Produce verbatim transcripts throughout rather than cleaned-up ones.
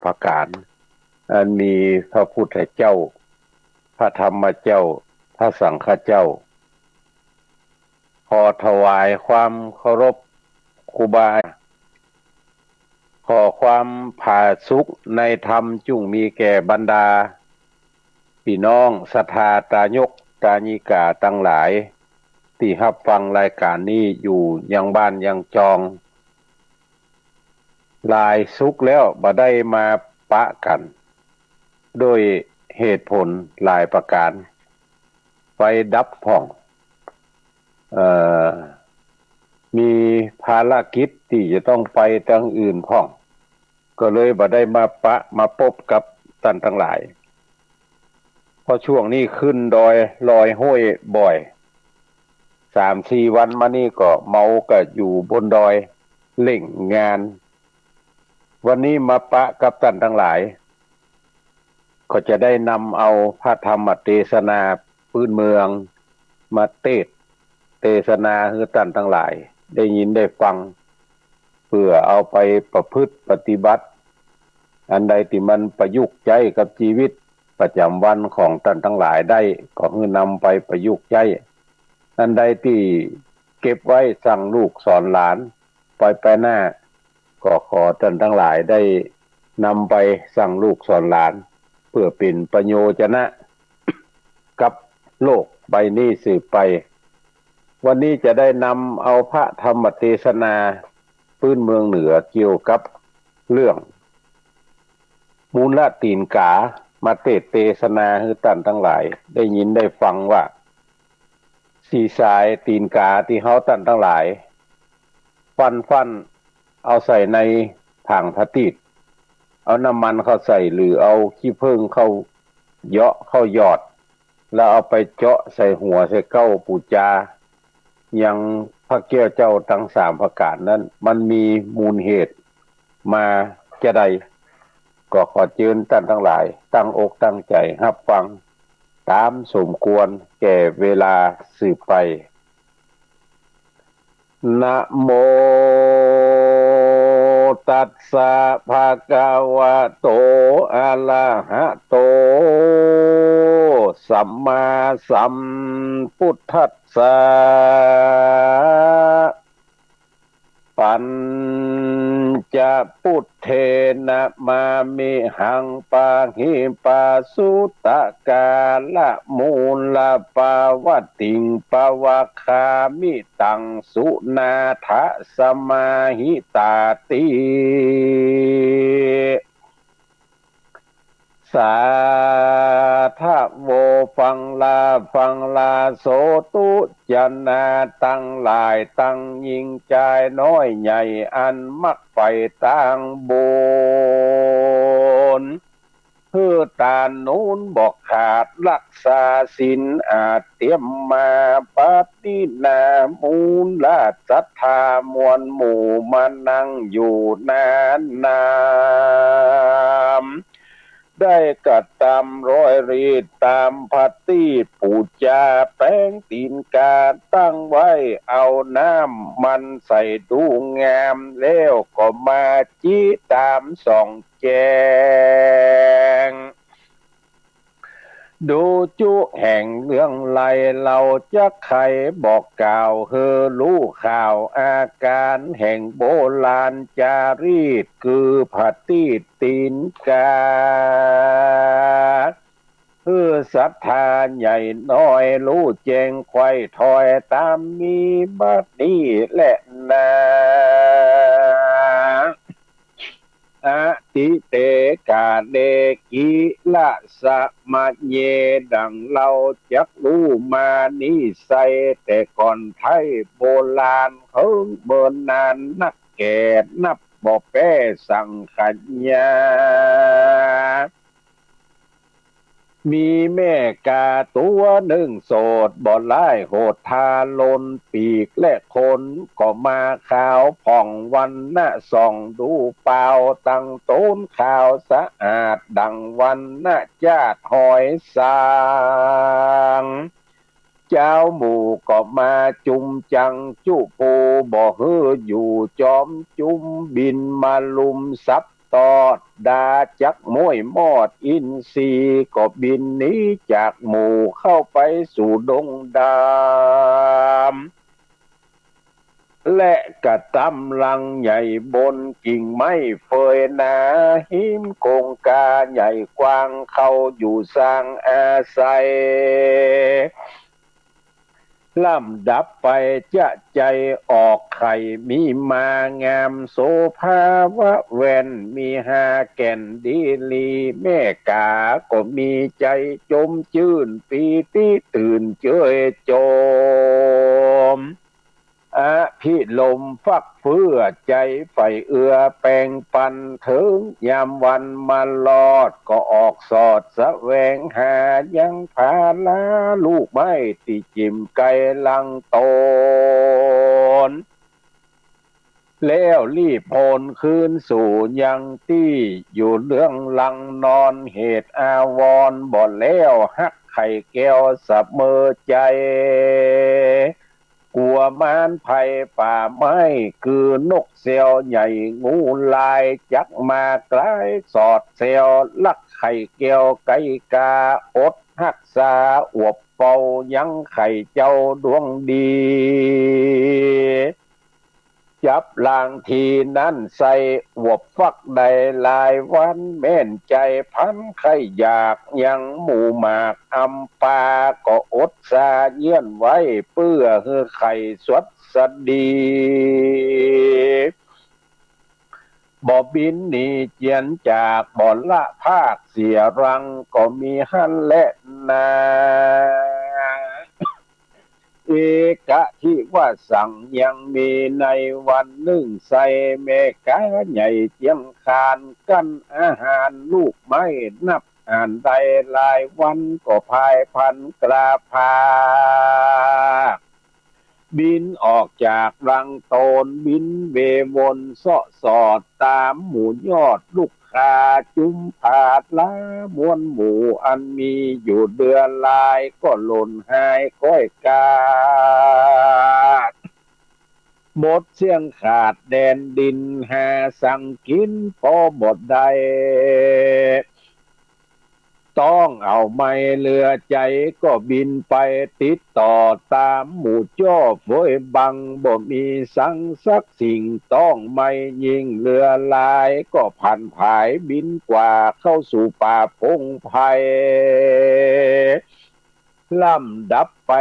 ประก๋าน อันมีพระพุทธเจ้า พระธรรมเจ้า พระสังฆเจ้า ขอถวายความเคารพครูบา ขอความผาสุกในธรรมจุ่งมีแก่บรรดาปี้น้องศรัทธาตายกตายิกาตังหลาย ตี้ฮับฟังรายก๋านนี้อยู่ยังบ้านยังจอง หลายสุกแล้วบ่ได้มาปะกั๋น โดยเหตุผลหลายประก๋าน ไฟดับพ่อง เอ่อ มีภารกิจตี้จะต้องไปตังอื่นพ่อง ก็เลยบ่ได้มาปะมาปบกับต้านตังหลาย เพราะช่วงนี้ขึ้นดอยลอยห้วยบ่อย สามสี่วันมานี่ก็เมาก็อยู่บนดอยเล่งงาน วันนี้มาปะกับต้านตังหลาย ก็จะได้นำเอาพระธรรมเตสนาปื๊นเมืองมาเตสน์เตสนาหื้อต้านตังหลายได้ยินได้ฟัง เปื้อเอาไปประพฤติปฏิบัติ อันใดตี้มันประยุกต์ใจ๊กับจีวิตประจ๋ำวันของต้านตังหลายได้ ก็หื้อนำไปประยุกต์ใจ๊ อันใดตี้เก็บไว้สั่งลูกสอนหลาน ไปไปหน้า ก็ขอต้านตังหลายได้นำไปสั่งลูกสอนหลาน เปื้อเป๋นประโยชนะกับโลกใบนี้สืบไป วันนี้จะได้นำเอาพระธรรมเตสนาปื๊นเมืองเหนือเกี่ยวกับเรื่องมูลละตี๋นก๋ามาเตสน์เตสนาหื้อต้านตังหลายได้ยินได้ฟังว่า สี่สายตี๋นก๋าตี้เฮาต้านตังหลายฟั่นๆ เอาใส่ในผางพลาสติก เอาน้ำมันเข้าใส่หรือเอาขี้เผิ้งเข้าเหยาะเข้าหยอด แล้วเอาไปเจาะใส่หัวใส่เก๊าปู๋จายังพระแก้วเจ้าตังสามประก๋านนั้น มันมีมูลเหตุมาจาใด ก็ขอเจิญต้านตังหลายตั้งอกตั้งใจ๋ฮับฟังต๋ามสมควรแก่เวลาสืบไป นะโมตัสสะ ภะคะวะโต อะระหะโต สัมมาสัมพุทธัสสะ ปัญจพุทเทนะมามิหัง ปะหิปะสุตะกาละมูละปะวะติง ปะวะคามิตัง สุนาถะสมาหิตาติ สาธะโว ฟังลา ฟังลา โสตุ จะนาตังหลายตังญิงจายน้อยใหญ่ อันมักใฝ่ตางบุญ หื้อตานหนุนบ่ขาด รักษาศีลอาจเตรียมมา บัดนี้นามูลละศรัทธามวลหมู่มานั่งอยู่นานา ได้กระตำร้อยรีดต๋ามปฏิปู๋จา แป๋งตี๋นก๋าตั้งไว้ เอาน้ำมันใส่ดูงาม แล้วก็มาจิต๋ามส่องแจ้ง ดูจุแห่งเรื่องใด เฮาจักใค่บอกกล่าว หื้อฮู้ข่าวอาก๋านแห่งโบราณจารีต คือปฏิตี๋นก๋า หื้อศรัทธาใหญ่น้อยฮู้แจ้งไขว่ถ้อยต๋ามนี้บัดนี้แลนา อติเต กาเล กิละสะมะเย ดังเฮาจักฮู้มานี้ไส้แต่ก่อนไท้โบราณเฮิ้งเมินนานนักแก่ นับบ่แป๊สังขยา มีแม่ก๋าตั๋วนึ่งโสด บ่ร้ายโหดทารุณ ปีกและขนก็มาขาวผ่อง วรรณะส่องดูเปล่า ตังโตนขาวสะอาด ดังวรรณะจาดหอยสาง เจ้าหมู่ก็มาจุมจังจุผู้ บ่หื้ออยู่จอมจุม บินมาลุมสับ ตอดดาจักม้วยมอดอินทรีย์ ก็บินหนีจากหมู่เข้าไปสู่ดงดำ และกระต๊ำรังใหญ่บนกิ่งไม้เฟยหนา หิมกงกาใหญ่กว้าง เขาอยู่สร้างอาศัย ลำดับไปจะใจ๋ออกไข่ มีมางามโสภาว่าแว่น มีห้าแก่นดีหลี แม่กาก็มีใจ๋จมจื้น ปีติตื่นเจยโจม อภิรมย์ฟักเฟื้อใจ๋ใฝ่เอื้อแป่งปัน เถิงยามวันมารอด ก็ออกสอดแสวงหา ยังผาลาลูกไม้ตี้จิ่มไกลหลังตน แล้วรีบโผนคืนสู่ยังตี้ อยู่เรืองรังนอน เหตุอาวรณ์บ่แล้ว ฮักไข่แก้วเสมอใจ๋ กั๋วมารภัยป่าไม้ คือนกแซวใหญ่งูลาย จักมาใก้สอดแซว ลักไข่แก้วไก่กา อดฮักษาอวบเป่า ยังไข่เจ้าดวงดี จับลางทีนั้นใส่ อวบฟักได้หลายวัน แม่นใจ๋พันไข้อยาก ยังหมู่หมากอำปา ก็อดสาเยียนไว้ เปื้อหื้อไข่สดสดี บ่บินหนีเจียนจาก บ่ละพากเสียรัง ก็มีหั้นแลนา เอกะทิวสัง ยังมีในวันนึ่ง ใส่แม่กาใหญ่เจียงคาน กั้นอาหารลูกไม้นับอ่านได้หลายวัน ก็พายพันกล้าพาก บินออกจากรังตน บินเววนเซาะสอด ต๋ามหมู่ยอดลูกคา จุมผาลามวลหมู่ อันมีอยู่เดือหลาย ก็หล่นหายก้อยกาด หมดเสี้ยงขาดแดนดิน หาสังกิ๋นปอบ่ได้ ต้องเอาไม้เหลือใจ๋ ก็บินไปติดต่อ ต๋ามหมู่จ้อเฟยบัง บ่มีสังสักสิ่ง ต้องไม้ยิ่งเหลือหลาย ก็ผันผายบินกว่า เข้าสู่ป่าพงไพร ลำดับไป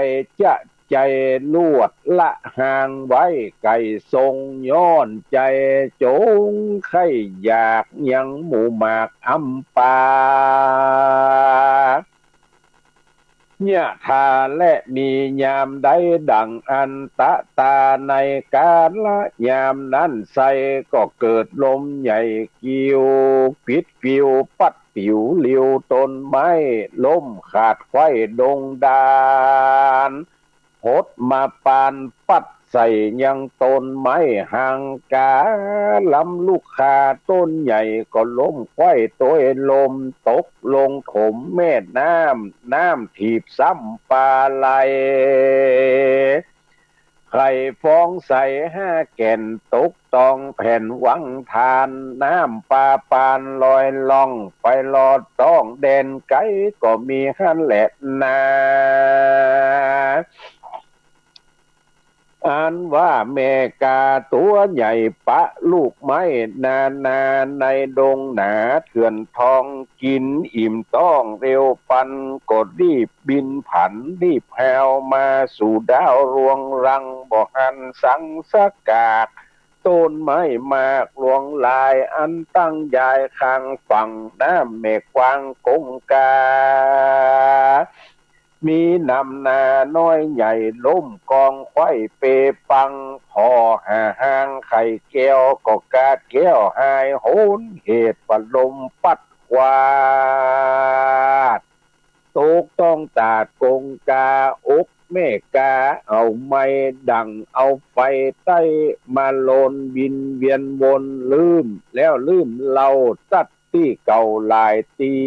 จะใจ๋ลวดละห่างไว้ ไก่ทรงย้อนใจ๋จงไข้อยาก ยังหมู่หมากอำปา ยะถาและมียามใดดั่งอันตะตา ในกาละยามนั้นไส้ ก็เกิดลมใหญ่กิว ปิดกิวปัดปิวลิวต้นไม้ ล้มขาดไขว้ดงดาน หดมาปานปัดใส่ยังต้นไม้ห่างกา ลำลูกคาต้นใหญ่ก็ล้มไขว้ตวยลม ตกลงถมแม่น้ำ น้ำถีบซ้ำปาไหล ไข่ฟองใสห้าแก่นตกต้องแผ่นวังทาน น้ำปาปานลอยล่องไปลอดต้องแดนไกล ก็มีหั้นแหละนา อันว่าแม่กาตั๋วใหญ่ปะลูกไม้นานา ในดงหนาเถื่อนทองกิ๋นอิ่มต้องเร็วปัน ก็รีบบินผันรีบแฮวมาสู่ดาวรวงรัง บ่หันสังสะกาก ต้นไม้มากหลวงหลาย อันตั้งยายข้างฝั่งน้ำแม่กว้างกงกา มีนำนาน้อยใหญ่ล้มกองไขว้เปปัง ผ่อหาหางไข่แก้วก็กาดแก้วหายโหน เหตุว่าลมปัดขวาด ตกต้องตาดกงกา อกแม่กาเอาไหม้ดั่งเอาไฟใต้ มาลนวินเวียนวนลืมแล้วลืมเล่า ตัดตี้เก่าหลายตี้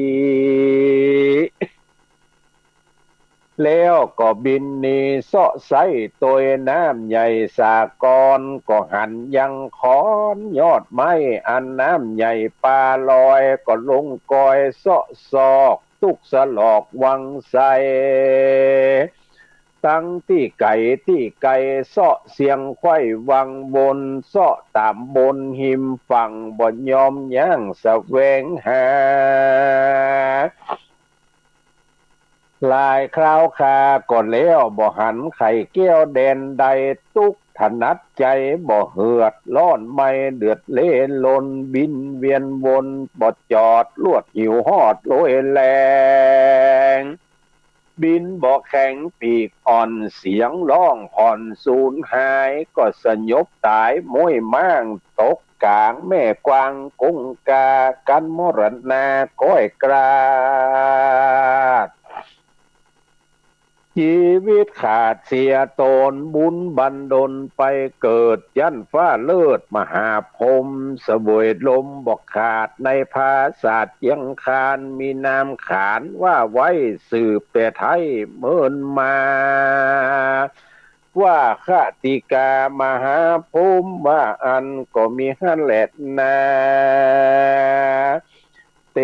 แล้วก็บินหนีเซาะไส้ตวยน้ำใหญ่สากร ก็หันยังขอนยอดไม้อันน้ำใหญ่ปาลอย ก็ลงกอยเซาะซอกตุ๊กสลอกวังไส ตึงตี้ไก๋ตี้ไกลเซาะเสียงไขว้วังวน เซาะต๋ามบนฮิมฝั่ง บ่ยอมยั้งแสวงหา หลายคราวคาก็แล้ว บ่หันไข่แก้วแดนใด ตุ๊กถนัดใจ๋บ่เหือดร้อน ไม่เดือดเล่นลน บินเวียนวนบ่จอด ลวดหิวฮอดโลยแลง บินบ่แข็งปีกอ่อน เสียงฮ้องผ่อนสูญหาย ก็สยบต๋ายม้วยม้าง ตกก๋างแม่กวางกงกา กั๋นมรณาก้อยกราด จีวิตขาดเสียตน บุญบันดลไปเกิด ยันฟ้าเลิศมหาพรหม เสวยลมบ่ขาดในผาสาทเจียงคาน มีนามขานว่าไว้สืบแต่ไท้เมินมา ว่าคติกามหาพรหม ว่าอั้นก็มีหั้นแลนา เต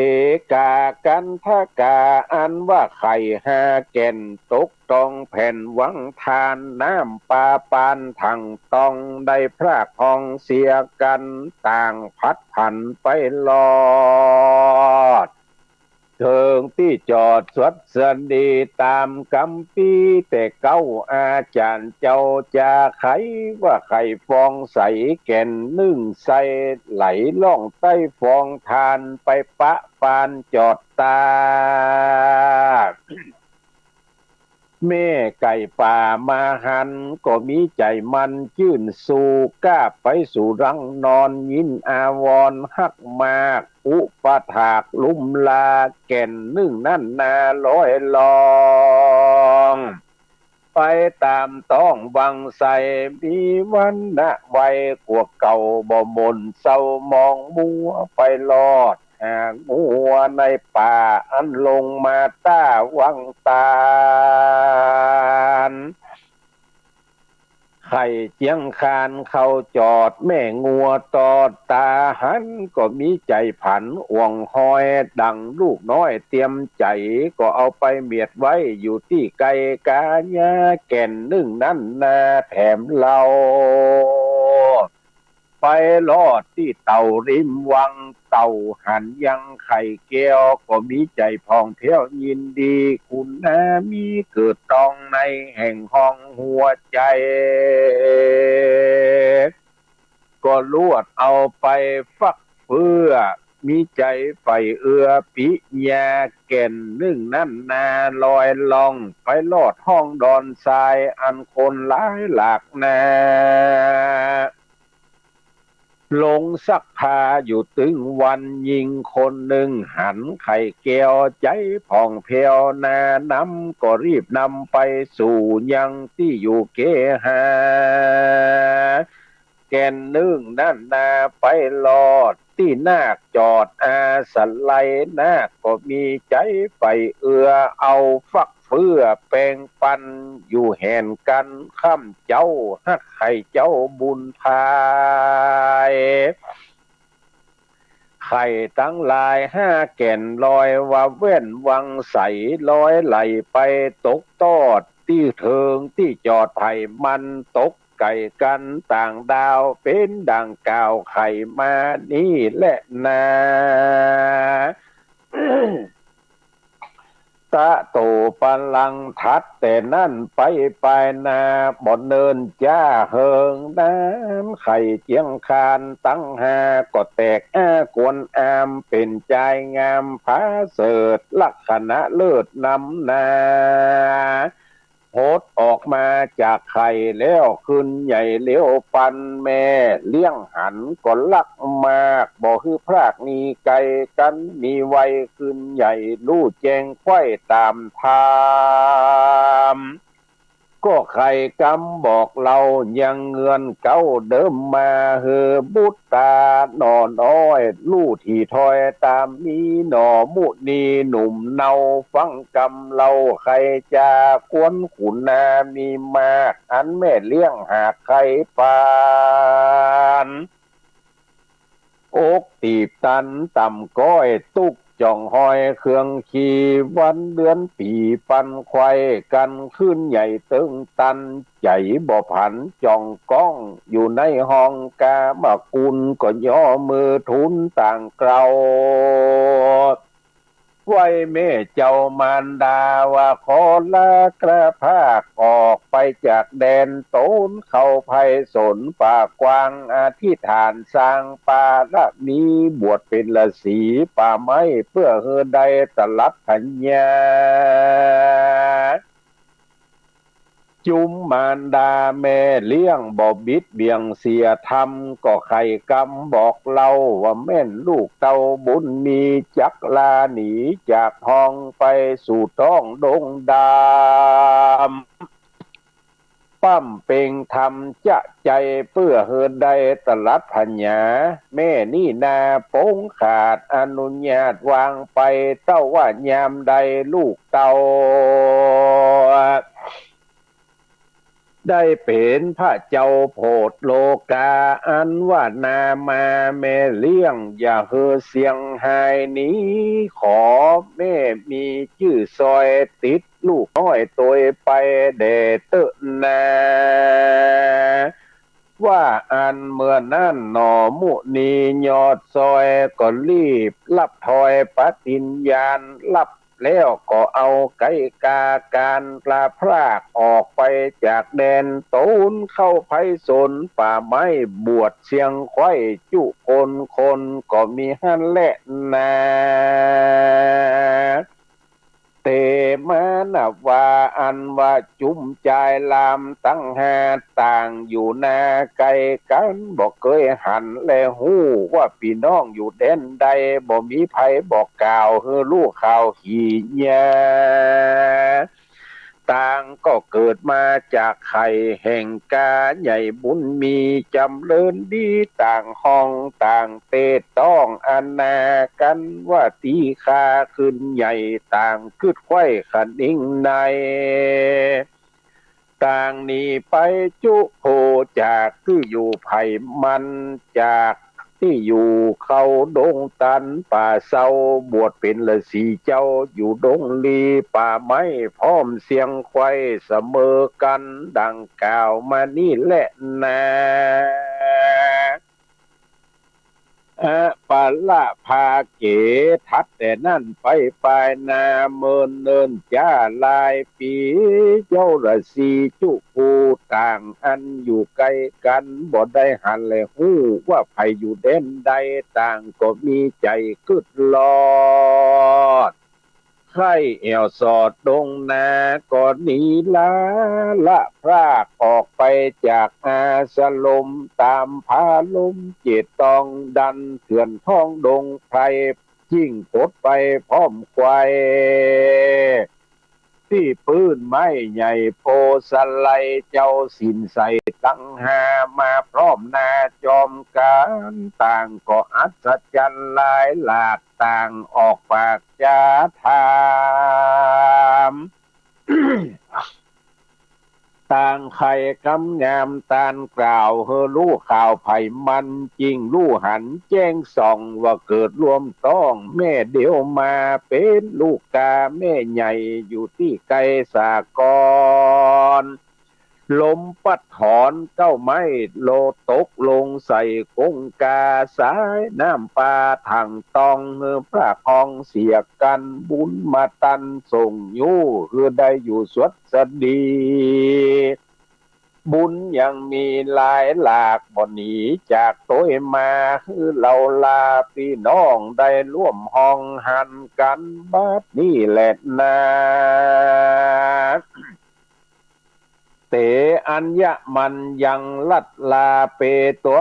กากันทกา อันว่าไข่ห้าแก่น ตกต้องแผ่นวังทาน น้ำปาปานถังต้อง ได้พรากฮองเสียกั๋น ต่างพัดผันไปลอด เถิงตี้จอดสวัสดีต๋ามกำปี แต่เก๊าอาจ๋ารย์เจ้าจาไข ว่าไขฟองใสแก่นนึ่งไส้ ไหลล่องใต้ฟองทาน ไปปะปานจอดตา แม่ไก่ป่ามาหัน ก็มีใจ๋มันจื้นสู้ ก้าไปสู่รังนอน ยินอาวรณ์ฮักมาก อุปถากลุมลา แก่นนึ่งนั้นนาลอยล่อง ไปต๋ามต้องวังไส มีวรรณะไวกว่าเก่า บ่หม่นเศร้าหมองมัว ไปลอดหางัวในป่า อันลงมาต้าวังตาล ไข่เจียงคานเข้าจอด แม่งัวตอดต๋าหัน ก็มีใจ๋ผันอ่วงฮอย ดังลูกน้อยเตียมใจ๋ ก็เอาไปเมียดไว้อยู่ตี้ไกลก๋า แก่นนึ่งนั้นนาแถมเล่า ไปลอดตี้เต่าริมวัง เต่าหันยังไข่แก้ว ก็มีใจ๋ผ่องแผ้วยินดี คุณนามีเกิดตองในแห่งห้องหัวใจ๋ ก็ลวดเอาไปฟักเฟื้อ มีใจ๋ใฝ่เอื้อปิญา แก่นนึ่งนั้นนาลอยล่อง ไปลอดห้องดอนทราย อันคนหลายหลากนา ลงซักผ้าอยู่ตึงวัน ญิงคนนึ่งหันไข่แก้ว ใจ๋ผ่องแผ้วนาน้ำ ก็รีบนำไปสู่ยังตี้อยู่เกหา แก่นนึ่งนั้นนาไปลอด ตี้นาคจอดอาศัย นาคก็มีใจ๋ใฝ่เอื้อ เอาฟักเฟื้อแปงปัน อยู่แหนกั๋นค่ำเจ๊า ฮักไข่เจ้าบุญพาย ไข่ตังหลายห้าแก่นลอยว่าแว่นวังใส ลอยไหลไปตกตอด ตี้เถิงตี้จอดไผ่มัน ตกไก๋กั๋นต่างดาว เป๋นดังกล่าวไข่มานี่แลนา ตะโตปะลัง ถัดแต่นั้นไปปายนา บ่เนินจ๊าเหิงนาน ไข่เจียงคานตังห้า ก็แตกอ้ากวนอาม เป๋นจายงามผาเสริฐ ลักษณะเลิศนำนา หดออกมาจากไข่แล้ว ขึ้นใหญ่เลี้ยวปัน แม่เลี้ยงหันก็ฮักมาก บ่หื้อพรากหนีไก๋กั๋น มีวัยขึ้นใหญ่ ฮู้แจ้งไขว้ต๋ามธรรม ก็ใค่กำบอกเล่ายังเงื่อนเก๊าเดิมมา หื้อบุตตาหน่อน้อย ลู่ถี่ถ้อยต๋ามมีหน่อมุนีหนุ่มเนา ฟังกำเล่าใค่จากวนขุนนามีมาก อันแม่เลี้ยงหากใค่ปาน อกตีบตันต่ำก้อย ตุ๊กจ่องฮอยเครื่องขี่ วันเดือนปี๋ปันไขว่กั๋นขึ้นใหญ่เติงตัน ใจ๋บ่ผันจ่องก้อง อยู่ในห้องกามกุล ก็ย่อมือทูลต่างเกลา ไหว้แม่เจ้ามารดาว่า ขอลากระพรากออกไปจากแดนต๋น เข้าไพศลป่ากว้าง อธิษฐานสร้างปารมี บวชเป๋นฤๅษีป่าไม้ เปื้อหื้อได้ตรัสผญา จุมมารดาแม่เลี้ยงบ่บิดเบี่ยงเสียธรรม ก็ใค่กำบอกเล่าว่า แม่นลูกเต้าบุญมี จักลาหนีจากห้องไปสู่ท้องดงดำ ป้ำเป่งธรรมจะใจ๋ เปื้อหื้อได้ตรัสผญา แม่นี้นาปงขาดอนุญาตวางไป เต้าว่ายามใดลูกเต้า ได้เป๋นพระเจ้าโผดโลกา อันว่านามาแม่เลี้ยง อย่าหื้อเสี้ยงหายหนี ขอแม่มีจื้อซอยติดลูกน้อยตวยไปแด่เต๊อะนา ว่าอั้นเมื่อนั้นหน่อมุนียอดซอย ก็รีบรับถ้อยปฏิญญาณ รับแล้วก็เอาไกกาการกระพรากออกไปจากแดนต๋น เข้าไพศลป่าไม้ บวชเสี้ยงไขว้จุคนคน ก็มีหั้นแลนา เต๋มานับว่าอันว่าจุมจายลามตังห้า ต่างอยู่นาไก๋กั๋น บ่เกยหันแลฮู้ว่าปี้น้องอยู่แดนใด บ่มีใผบอกกล่าวหื้อฮู้ข่าวขียา ต่างก็เกิดมาจากไข่แห่งกาใหญ่บุญมีจ๋ำเริญดี ต่างห้องต่างเตดต้องอาณากั๋นว่า ตี้ข้าขึ้นใหญ่ ต่างกึ๊ดไขว้ขะนิงใน ต่างหนีไปจุผู้จากตี้อยู่ใผมัน จากตี้อยู่เข้าดงตันป่าเซา บวชเป๋นฤๅษีเจ้าอยู่ดงลีป่าไม้ พร้อมเสี้ยงไขว้เสมอกั๋น ดังกล่าวมานี้แลนา อะปะละภาเก ถัดแต่นั้นไปปายนาเมินเนินจ้าหลายปี๋ เจ้าฤๅษีจุผู้ต่างอันอยู่ไก๋กั๋น บ่ได้หันแลฮู้ว่าใผอยู่แดนใด ต่างก็มีใจ๋กึ๊ดลอด ใค่แอ่วสอดดงนา ก็หนีลาละพรากออกไปจากอาสรม ต๋ามผาลมเจดต้องดัน เถื่อนท้องดงไพร จิ่งผดไปพร้อมไขว้ ตี้ปื้นไม้ใหญ่โพธิ์สะไล เจ้าศีลใสตังห้า มาพร้อมหน้าจอมกั๋น ต่างก็อัศจรรย์หลายหลาก ต่างออกปากจาถาม ต่างไขกำงามตานกล่าว หื้อฮู้ข่าวใผมัน จิ่งฮู้หันแจ้งส่อง ว่าเกิดร่วมต้องแม่เดียวมา เป๋นลูกกาแม่ใหญ่อยู่ตี้ไก๋สากล ลมปั๊ดถอนเก๊าไม้โลตกลงใส่ก๊งกา สายน้ำปาถังต้อง หื้อพระคองเสียกั๋น บุญมาตันส่งยู้ หื้อได้อยู่สวัสดี บุญยังมีหลายหลาก บ่หนีจากตวยมา หื้อเฮาลาปี้น้องได้ร่วมห้องหันกั๋นบัดนี้แลนา เต๋อัญมันยังลัดลาเปตั๋ว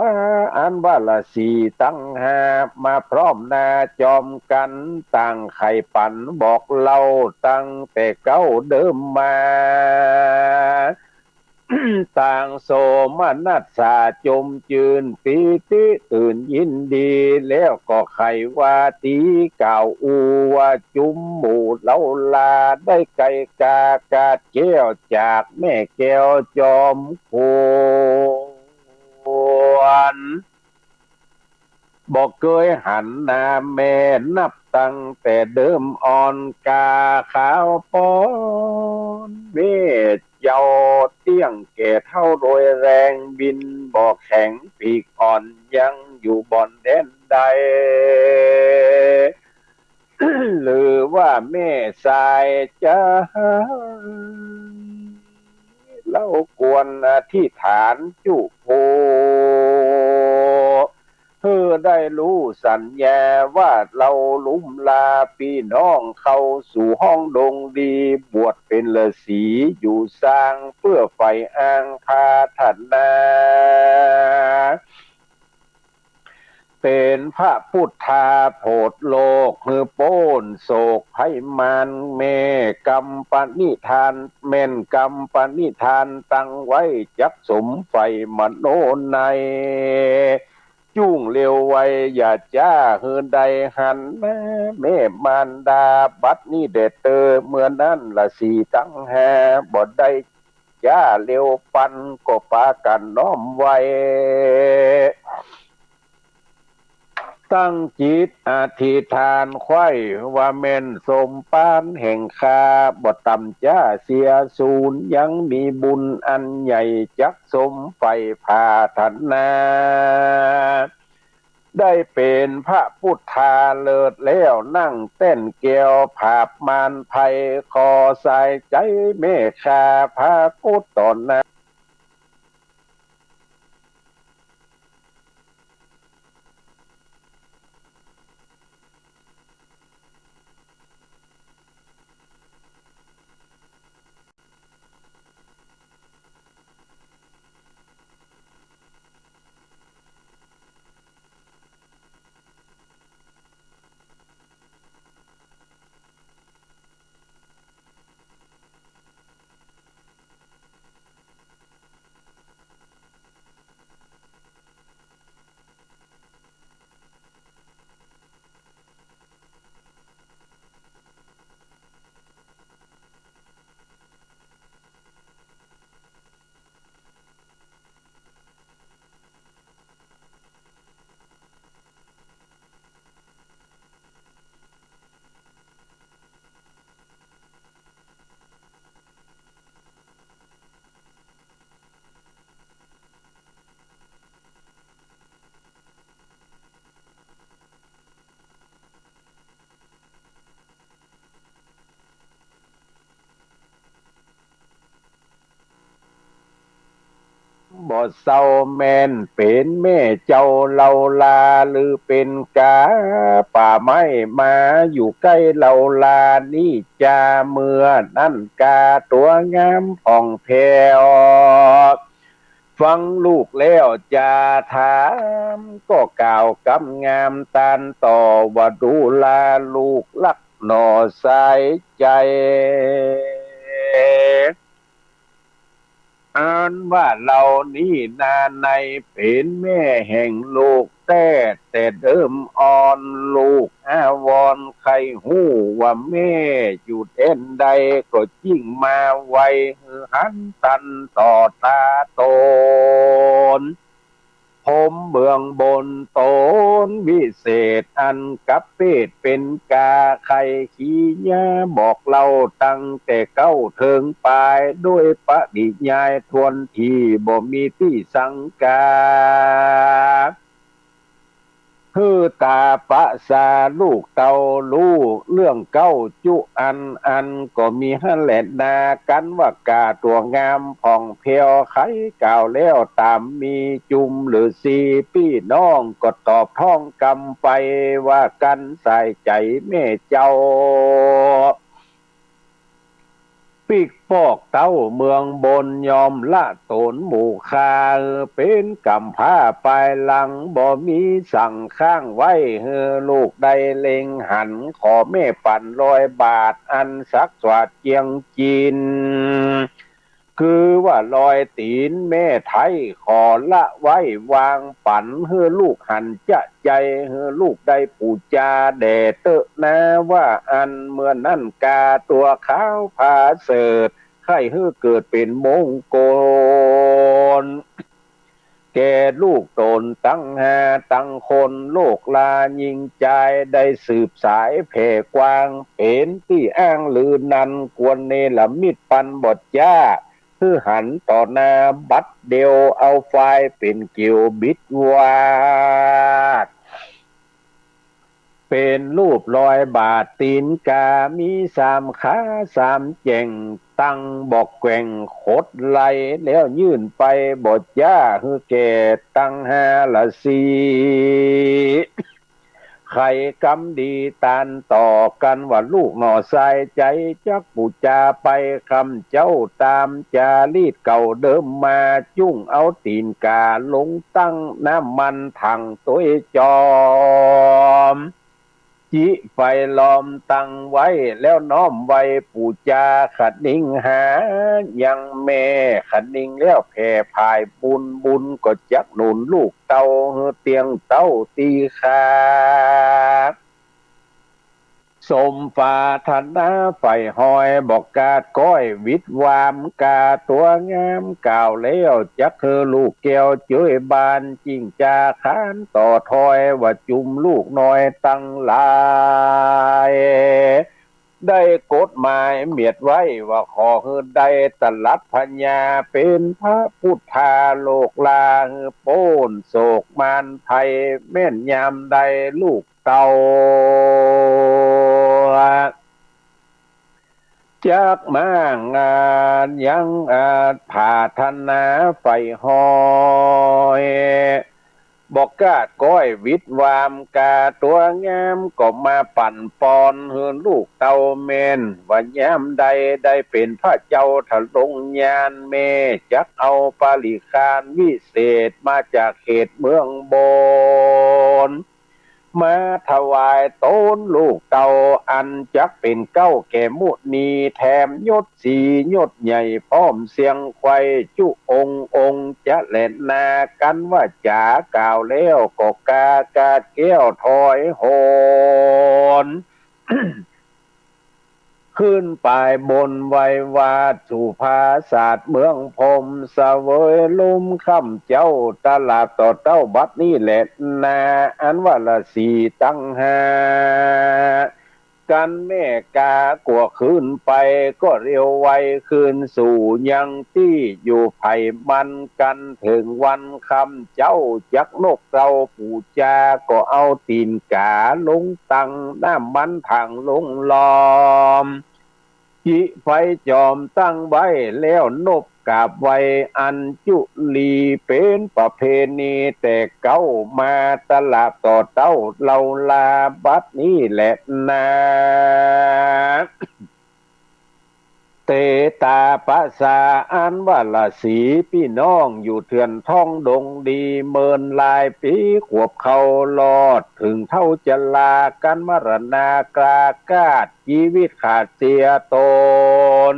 อันว่าฤๅษีตังห้า มาพร้อมหน้าจอมกั๋น ต่างไขปันบอกเล่าตั้งแต่เก๊าเดิมมา ต่างโสมนัสสาจมจื้นปีติตื่นยินดี แล้วก็ใค่ว่าตี๋กล่าวอู้ว่า จุมหมู่เล้าลาได้ไก่กากาดแก้วจากแม่แก้วจอมขวัญ บ่เกยหันหน้าแม่นับตั้งแต่เดิมอ่อน ก้าขาวปอน แม่เจ้าเตี้ยงแก่เฒ่าโดยแฮง บินบ่แข็งปีกอ่อน ยังอยู่บ่อนแดนใด หรือว่าแม่สายจ๋า เฮาควรอธิษฐานจุผู้ หื้อได้ฮู้สัญญาว่าเฮาลุ่มลาปี้น้องเข้าสู่ห้องดงดี บวชเป๋นฤๅษีอยู่สร้าง เปื้อใฝ่อ้างปรารถนา เป๋นพระพุทธาโผดโลก หื้อป๊นโศกภัยมาร แม่กำปณิธาน แม่นกำปณิธานตั้งไว้ จักสมใฝ่มโนใน จุ่งเร็วไวอย่าจ๊า หื้อได้หันหน้าแม่มารดา บัดนี้แด่เต๊อะ เมื่อนั้นฤๅษีตังห้า บ่ได้จ๊าเร็วปัน ก็ปากั๋นน้อมไหว้ ตั้งจิตอธิษฐานใค่ว่าแม่นสมปานแห่งข้า บ่ต่ำจ๊าเสียสูญ ยังมีบุญอันใหญ่ จักสมใฝ่ปรารถนา ได้เป๋นพระพุทธาเลิศแล้ว นั่งแต้นแก้วผาบมารภัย ขอสายใจ๋แม่ข้า ปรากฏต่อหน้าบ่เศร้าแม่นเป๋นแม่เจ้าเล้าลา หรือเป๋นก๋าป่าไม้มาอยู่ใก้เล้าลานี้จา เมื่อนั้นก๋าตั๋วงามผ่องแผ้ว ฟังลูกแล้วจะถาม ก็กล่าวกำงามตานต่อว่า ดูราลูกรักหน่อสายใจ๋ อันว่าเฮานี้นาในเป๋นแม่แห่งลูกแต๊ แต่เดิมอ่อนลูกอาวรณ์ ใค่ฮู้ว่าแม่อยู่แดนใด ก็จึ่งมาไว หื้อหันตันต่อต๋าต๋น พรหมเมืองบนต๋นวิเศษ อันกับเปตเป๋นก๋า ใค่ขี้หย้าบอกเล่าตั้งแต่เก๊าเถิงป๋าย โดยปริยายถ้วนที บ่มีตี้สังกา หื้อต๋าประสาลูกเต้าฮู้เรื่องเก๊าจุอันอัน ก็มีหั้นแหละนา กันว่าก๋าตั๋วงามผ่องแผ้ว ใค่กล่าวแล้วต๋ามมี จุมฤๅษีปี้น้องก็ตอบท้องกำไป ว่ากั๋นสายใจ๋แม่เจ้า ปิ๊กปอกเต้าเมืองบน ยอมละต๋นหมู่ข้า เป๋นก๋ำพร้าปายหลัง บ่มีสังข้างไว้ หื้อลูกได้เล็งหัน ขอแม่ปั๋นร้อยบาท อันสักสวาดเจียงจิน คือว่ารอยตี๋นแม่ไท้ขอละไว้วางปั๋น หื้อลูกหันจะใจ๋ หื้อลูกได้ปู๋จาแด่เต๊อะนา ว่าอั้น เมื่อนั้นกาตั๋วขาวผาเสริฐ ใค่หื้อเกิดเป๋นมงคล แก่ลูกต๋นตังห้าตังคน โลกลาญิงจายได้สืบสายแผ่กว้าง เป๋นตี้อ้างลือนัน ควรเนรมิตปันบ่จ๊า หื้อหันต่อหน้าบัดเดียว เอาฝายเป๋นเกลียวบิดวาด เป๋นรูปรอยบาทตีนกา มีสามขาสามแจ่ง ตั้งบ่แกว่งขดไหล่ แล้วยื่นไปบ่จ๊า หื้อแก่ตังห้าราศี ใค่กำดีตานต่อกั๋นว่า ลูกหน่อสายใจ๋ จักปู๋จาไป คำเจ้าต๋ามจารีตเก่าเดิมมา จุ่งเอาตี๋นกาลงตั้ง น้ำมันถังตวยจอม จิไฟล้อมตั้งไว้ แล้วน้อมไหว้ปู๋จา คะนิงหายังแม่ คะนิงแล้วแผ่ผายบุญ บุญก็จักหนุนลูกเต้า หื้อเตี้ยงเต้าตี้คา สมปรารถนาใฝ่ฮอย บ่กาดก้อยวิดวาม กาตั๋วงามกล่าวแล้ว จักหื้อลูกแก้วจ้วยบาน จิ่งจาขานต่อถ้อย ว่าจุมลูกน้อยตังหลาย ได้กฎหมายเมียดไว้ ว่าขอหื้อได้ตรัสพญา เป๋นพระพุทธาโลกลา หื้อป๊นโศกมารภัย แม่นยามใดลูกเต้า จักมางานยังอาจปรารถนาใฝ่ฮอย บ่กาดก้อยวิดวาม กาตั๋วงามก็มาปั๋นปอน หื้อลูกเต้าแม่น ว่ายามใดได้เป๋นพระเจ้าทรงญาณ แม่จักเอาปริขารวิเศษ มาจากเขตเมืองบน มาถวายตนลูกเต้า อันจักเป๋นเก๊าแก่มุนี แถมยศสียศใหญ่ พร้อมเสียงไขว่จุองค์องค์ จะแลนา กั๋นว่าจ๋ากล่าวแล้ว ก็กากาดแก้วถอยหน ขึ้นไปบนไหว้วาดสุภาสาทเมืองพรหม เสวยลมค่ำเจ๊า ตลาดต่อเต้าบัดนี้แลนา อันว่าราศีตังห้า กั๋นแม่กากั๋วขึ้นไป ก็เร็วไวคืนสู่ยังตี้อยู่ใผมัน กั๋นเถิงวันค่ำเจ๊า จักนบเต้าปู๋จา ก็เอาตี๋นกาลงตั้ง น้ำมันถังลงล้อม จิไฟจอมตั้งไว้ แล้วนบกราบไหว้อัญจุลี เป๋นประเพณีแต่เก๊ามา ตลาดต่อเต้าเลาลาบัดนี้แลนา เตตาปะสา อันว่าราศีปี้น้องอยู่เถื่อนท้องดงดี เมินหลายปี๋ขวบเข้ารอด เถิงเฒ่าจรา กั๋นมรณา กากาดจีวิตขาดเสียตน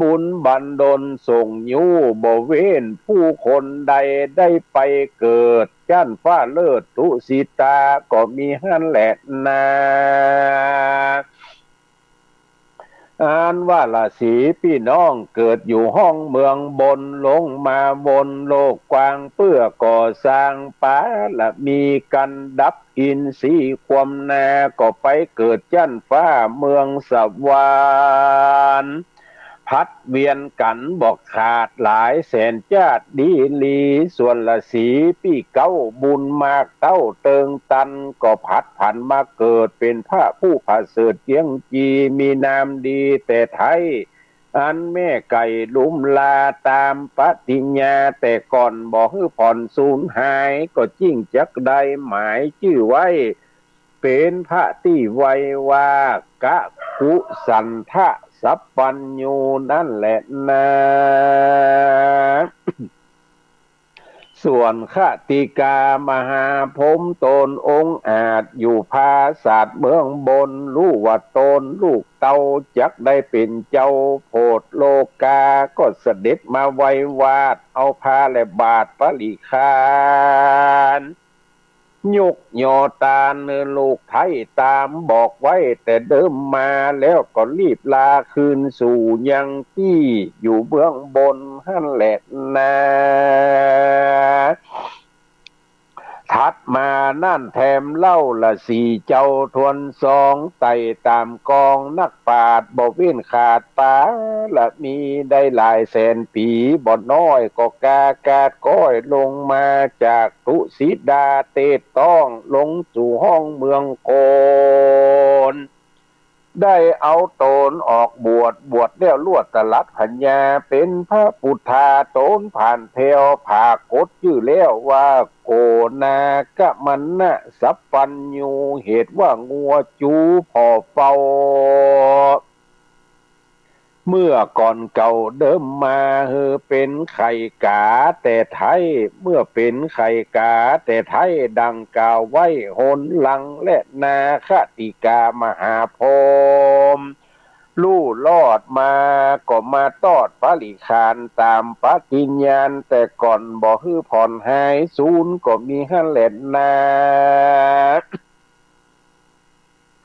บุญบันดลส่งยู้ บ่เว้นผู้คนใด ได้ไปเกิดจั๊นฟ้าเลิศตุสิตา ก็มีหั้นแลนา อันว่าราศีปี้น้องเกิดอยู่ห้องเมืองบน ลงมาบนโลกกว้าง เปื้อก่อสร้างปารมีกั๋น ดับอินทรีย์ความนา ก็ไปเกิดจั๊นฟ้าเมืองสวรรค์ ผลัดเวียนกั๋นบ่ขาดหลายแสนจ๊าติดีหลี ส่วนราศีปี้เก๊าบุญมากเต้าเติงตัน ก็ผลัดผันมาเกิดเป๋นพระผู้ประเสริฐเยียงจี มีนามดีแต่ไท้ อันแม่ไก่ลุมลาต๋ามปฏิญญาแต่ก่อน บ่หื้อผ่อนสูญหาย ก็จิ่งจักได้หมายจื้อไว้ เป๋นพระตี้ไว้ว่า กะกุสันทะสัพพัญญู นั้นแลนา ส่วนขติกามหาพรหมต๋นองอาจอยู่ผาสาทเมืองบน ฮู้ว่าต๋นลูกเต้าจักได้เป๋นเจ้าโผดโลกา ก็เสด็จมาไหว้วาดเอาผ้าและบาตรปริขาร ยกยอตานหื้อลูกไท้ต๋ามบอกไว้แต่เดิมมา แล้วก็รีบลาคืนสู่ยังตี้อยู่เบื้องบนหั้นแลนา ถัดมานั้นแถมเล่าละสี่เจ้าถ้วนสอง ไต่ต๋ามกองนักปราชญ์บ่เว้นขาดปา ละมีได้หลายแสนปี๋ บ่น้อยก็กากาดก้อยลงมาจากตุสิดาเตศต้องลงสู่ห้องเมืองโกน ได้เอาต๋นออกบวช บวชแล้วลวดตลัดผญาเป๋นพระปุทธา ต๋นผ่านแผ้วผากกฏจื้อแล้วว่าโกนากมณสัพพัญญู เหตุว่างัวจูผ่อเฝ้า เมื่อก่อนเก่าเดิมมาหื้อเป๋นไข่ก๋าแต่ไท้ เมื่อเป๋นไข่ก๋าแต่ไท้ดังกล่าวไว้หนหลังแลนา ขติกามหาพรหมฮู้รอดมาก็มาตอดปริขารต๋ามปฏิญญาณแต่ก่อน บ่หื้อผ่อนหายสูญก็มีหั้นแลนา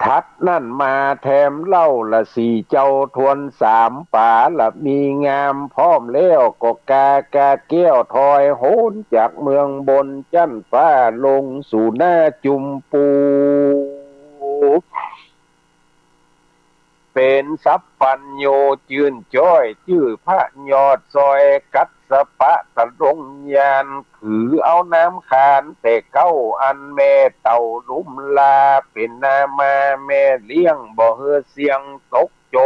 ถัดนั้นมาแถมเล่าละสี่เจ้าถ้วนสาม ปารมีงามพร้อมแล้วก็กากาดแก้วถอยโหนจากเมืองบนจั๊นฟ้าลงสู่หน้าจุมปู เป๋นสัพพัญญูจื้นจ้อย จื้อพระยอดซอยกัสสปะตรงญาณ ถือเอานามขานแต่เก๊า อันแม่เต้าลุมลา เป๋นนามาแม่เลี้ยง บ่หื้อเสี้ยงตกจ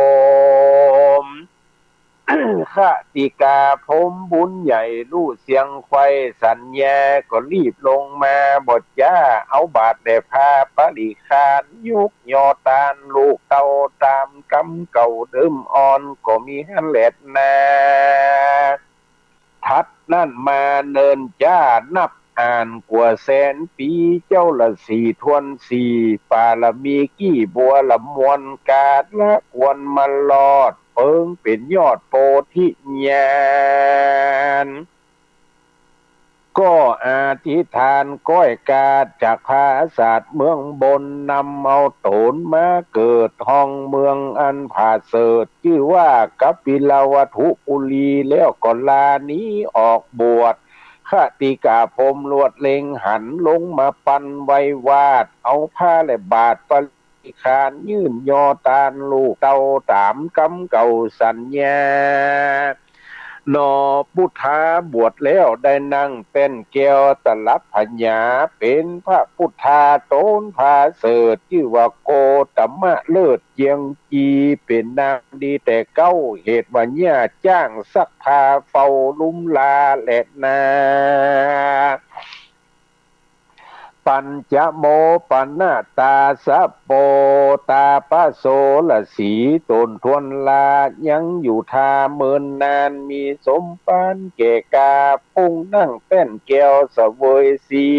ม ขติกาพรหมบุญใหญ่ฮู้เสียงใคว่สัญญา ก็รีบลงมาบ่จ๊า เอาบาตรและผ้าปริขาร ยกยอตานลูกเต้าต๋ามกำเก่าเดิมอ่อนก็มีหั้นแลนา ถัดนั้นมาเนินจ้านับอ่านกว่าแสนปี๋ เจ้าละสี่ถ้วนสี่ ปารมีกี้บัวละมวลกาละควรมารอด เปิงเป๋นยอดโพธิญาณ ก็อธิษฐานก้อยกาดจากผาสาทเมืองบน นำเอาต๋นมาเกิดห้องเมืองอันผาเสริฐ จื้อว่ากัปปิลวัตถุปุรี แล้วก็ลาหนีออกบวช ขติกาพรหมลวดเล็งหันลงมาปันไหว้วาด เอาผ้าและบาตรปริขารยื่นยอตานลูกเต้าต๋ามกำเก่าสัญญา หนอปุทธาบวชแล้วได้นั่งแป้นแก้วตลับผญา เป๋นพระปุทธาต๋นผาเสริฐ จื้อว่าโกตมะเลิศเจียงจี เป๋นนามดีแต่เก๊า เหตุว่าหญ้าจ้างซักผ้าเฝ้าลุมลาแลนา ปัญจโมปนตาสะโป ตาปะโสรสีต๋นถ้วนลา ยังอยู่ท่าเมินนาน มีสมภารแก่กล้า ปุ้งนั่งแป้นแก้วเสวยสี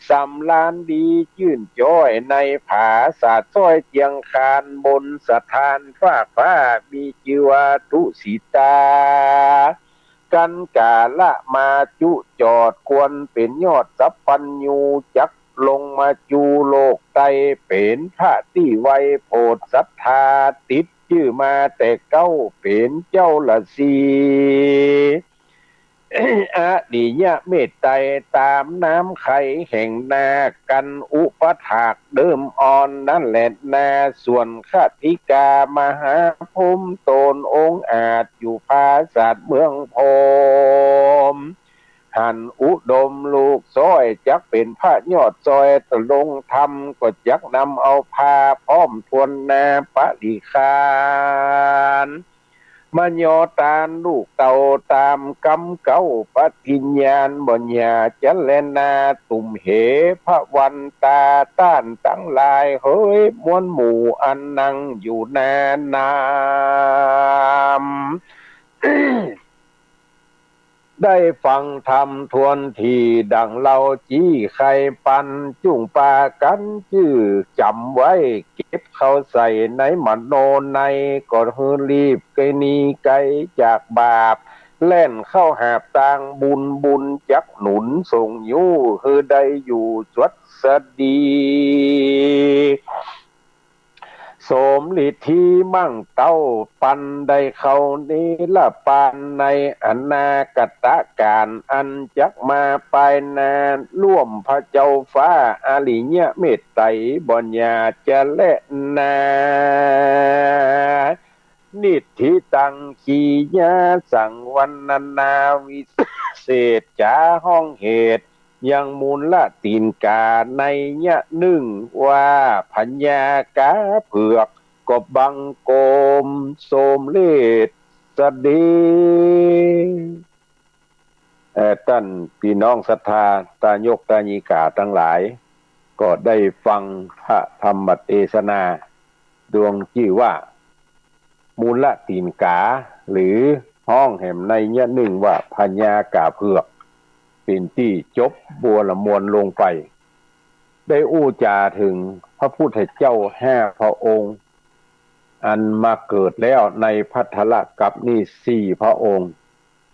สำราญดีจื้นจ้อยในผาสาทซ้อยเจียงคาน บนสถานฟากฟ้ามีจื้อว่าตุสิตา กันกาละมาจุจอด ควรเป๋นยอดสัพพัญญู จักลงมาจูโลกใต้ เป๋นพระตี้ไวโผดศรัทธา ติดจื้อมาแต่เก๊า เป๋นเจ้าละสี อริยะเมตไตรต๋ามน้ำไขแห่งนา กันอุปถากเดิมอ่อนนั้นแลนา ส่วนขติกามหาพรหมต๋นองอาจ อยู่ผาสาทเมืองพรหม หันอุดมลูกซ้อย จักเป๋นพระยอดซอยตรงธรรม ก็จักนำเอาผ้าพร้อมถ้วนนาปริขาร มายอตานลูกเต้าต๋ามกำเก๊า ปฏิญญาณบ่หย่าจันแลนา ตุ่มเหพระวันตา ต้านตังหลายเหย มวลหมู่อันนั่งอยู่หน้าน้ำ ได้ฟังธรรมถ้วนทีดังเฮาจี้ไขปัน จุ่งปากั๋นจื้อจ๋ำไว้ เก็บเข้าใส่ในมโนใน ก็หื้อรีบไกลหนีไกลจากบาป แล่นเข้าหาบตางบุญ บุญจักหนุนส่งยู้ หื้อได้อยู่สวัสดี สมฤทธิมั่งเต้า ปันได้เข้านิรปาน ในอนากตกาลอันจักมาปายหน้า ร่วมพระเจ้าฟ้าอริยเมตไตร บ่อย่าจะแลนา นิทธิตัง กิริยาสังวรรณนา วิเศษจ๋าฮ้องเหตุ ยังมูลละตีนก๋า นัยยะนึ่งว่าพญากาเผือก ก็บังคมสมเร็จเสด็จ เอ่อ ต้านปี้น้องศรัทธาตายกตายิกาตังหลาย ก็ได้ฟังพระธรรมเตสนา ดวงจื้อว่า มูลละตีนก๋า หรือฮ้องแหมนัยยะนึ่งว่าพญากาเผือก เป๋นตี้จบบัวละมวลลงไป ได้อู้จ๋าเถิงพระพุทธเจ้าห้าพระองค์ อันมาเกิดแล้วในภัททรกัปปินี้สี่พระองค์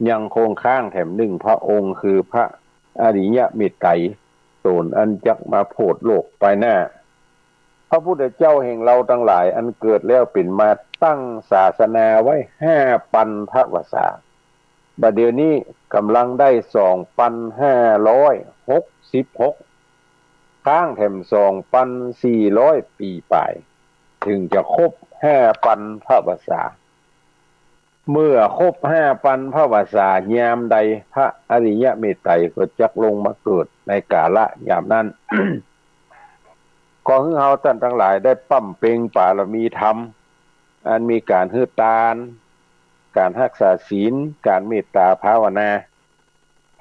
ยังคงค้างแถมนึ่งพระองค์ คือพระอริยเมตไตร โต๋นอันจักมาโผดโลกปายหน้า พระพุทธเจ้าแห่งเฮาตังหลายอันเกิดแล้วเป๋นมาตั้งศาสนาไว้ห้าปันพระวรรษา บัดเดี๋ยวนี้ก่ำลังได้สองปันห้าร้อยหกสิบหก ค้างแถมสองปันสี่ร้อยปี๋ป๋าย เถิงจะครบห้าปันพระวรรษา เมื่อครบห้าปันพระวรรษายามใด พระอริยเมตไตรก็จักลงมาเกิดในกาละยามนั้น ก็หื้อเฮาต้านตังหลายได้บำเพ็ญบารมีธรรม อันมีก๋านหื้อตาน ก๋านฮักษาศีล ก๋านเมตตาภาวนา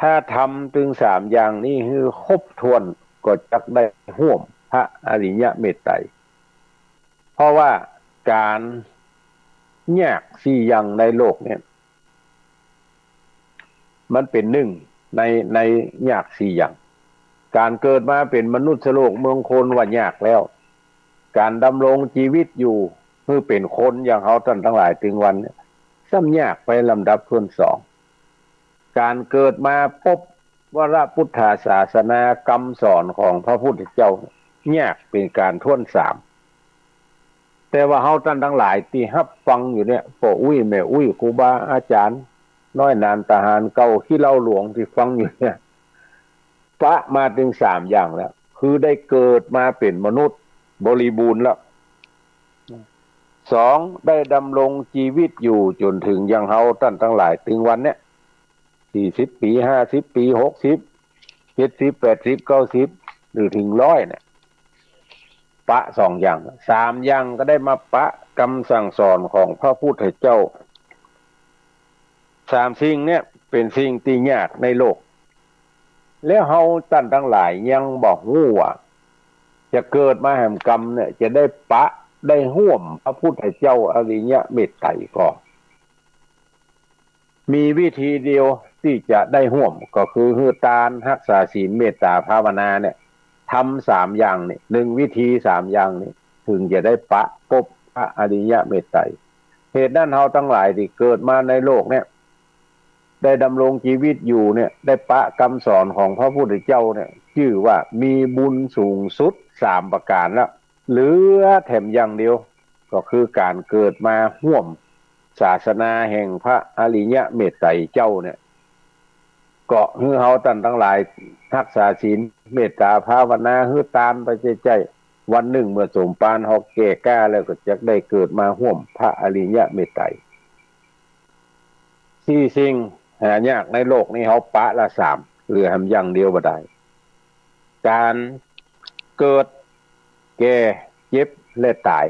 ถ้าทำตึงสามอย่างนี้หื้อครบถ้วน ก็จักได้ฮ่วมพระอริยเมตไตร เพราะว่าก๋านยากสี่อย่างในโลกเนี่ย มันเป๋นนึ่งใน ในยากสี่อย่าง ก๋านเกิดมาเป๋นมนุษย์โลกเมืองคนว่ายากแล้ว ก๋านดำรงจีวิตอยู่หื้อเป๋นคนอย่างเฮาต้านตังหลายตึงวันเนี่ย ซ้ำยากไปลำดับถ้วนสอง ก๋านเกิดมาปบวรพุทธศาสนากำสอนของพระพุทธเจ้า ยากเป๋นก๋านถ้วนสาม แต่ว่าเฮาต้านตังหลายตี้ฮับฟังอยู่เนี่ย ป้ออุ๊ยแม่อุ๊ย ครูบาอาจ๋ารย์ น้อยหนานตาหารเก่า ขี้เหล้าหลวงตี้ฟังอยู่เนี่ย ปะมาตึงสามอย่างแล้ว คือได้เกิดมาเป๋นมนุษย์บริบูรณ์แล้ว สอง ได้ดำรงจีวิตอยู่จ๋นเถิงอย่างเฮาต้านตังหลายตึงวันเนี่ย สี่สิบปี๋ ห้าสิบปี๋ หกสิบ เจ็ดสิบ แปดสิบ เก้าสิบ หรือเถิงร้อยเนี่ย ปะสองอย่าง สามอย่างก็ได้มาปะกำสั่งสอนของพระพุทธเจ้า สามสิ่งเนี่ยเป๋นสิ่งตี้ยากในโลก แล้วเฮาต้านตังหลายยังบ่ฮู้ว่า จะเกิดมาแหมกำเนี่ย จะได้ปะ ได้ฮ่วมพระพุทธเจ้าอริยเมตไตรก็ มีวิธีเดียวตี้จะได้ฮ่วม ก็คือหื้อตาน ฮักษาศีล เมตตาภาวนาเนี่ย ทำสามอย่างนี่ นึ่งวิธีสามอย่างนี่ เถิงจะได้ปะปบพระอริยเมตไตร เหตุนั้นเฮาตังหลายตี้เกิดมาในโลกเนี่ย ได้ดำรงจีวิตอยู่เนี่ย ได้ปะกำสอนของพระพุทธเจ้าเนี่ย จื้อว่ามีบุญสูงสุดสามประก๋านแล้ว เหลือแถมอย่างเดียว ก็คือก๋านเกิดมาฮ่วมศาสนาแห่งพระอริยเมตไตรเจ้าเนี่ย ก็หื้อเฮาต้านตังหลายฮักษาศีล เมตตาภาวนา หื้อตานไปใจ๊ๆ วันนึ่งเมื่อสมภารเฮาแก่กล้าแล้วก็จักได้เกิดมาฮ่วมพระอริยเมตไตร สี่สิ่งหายากในโลกนี้เฮาปะละสาม เหลือแหมอย่างเดียวบ่ได้ ก๋านเกิด แก่ เจ็บ และต๋าย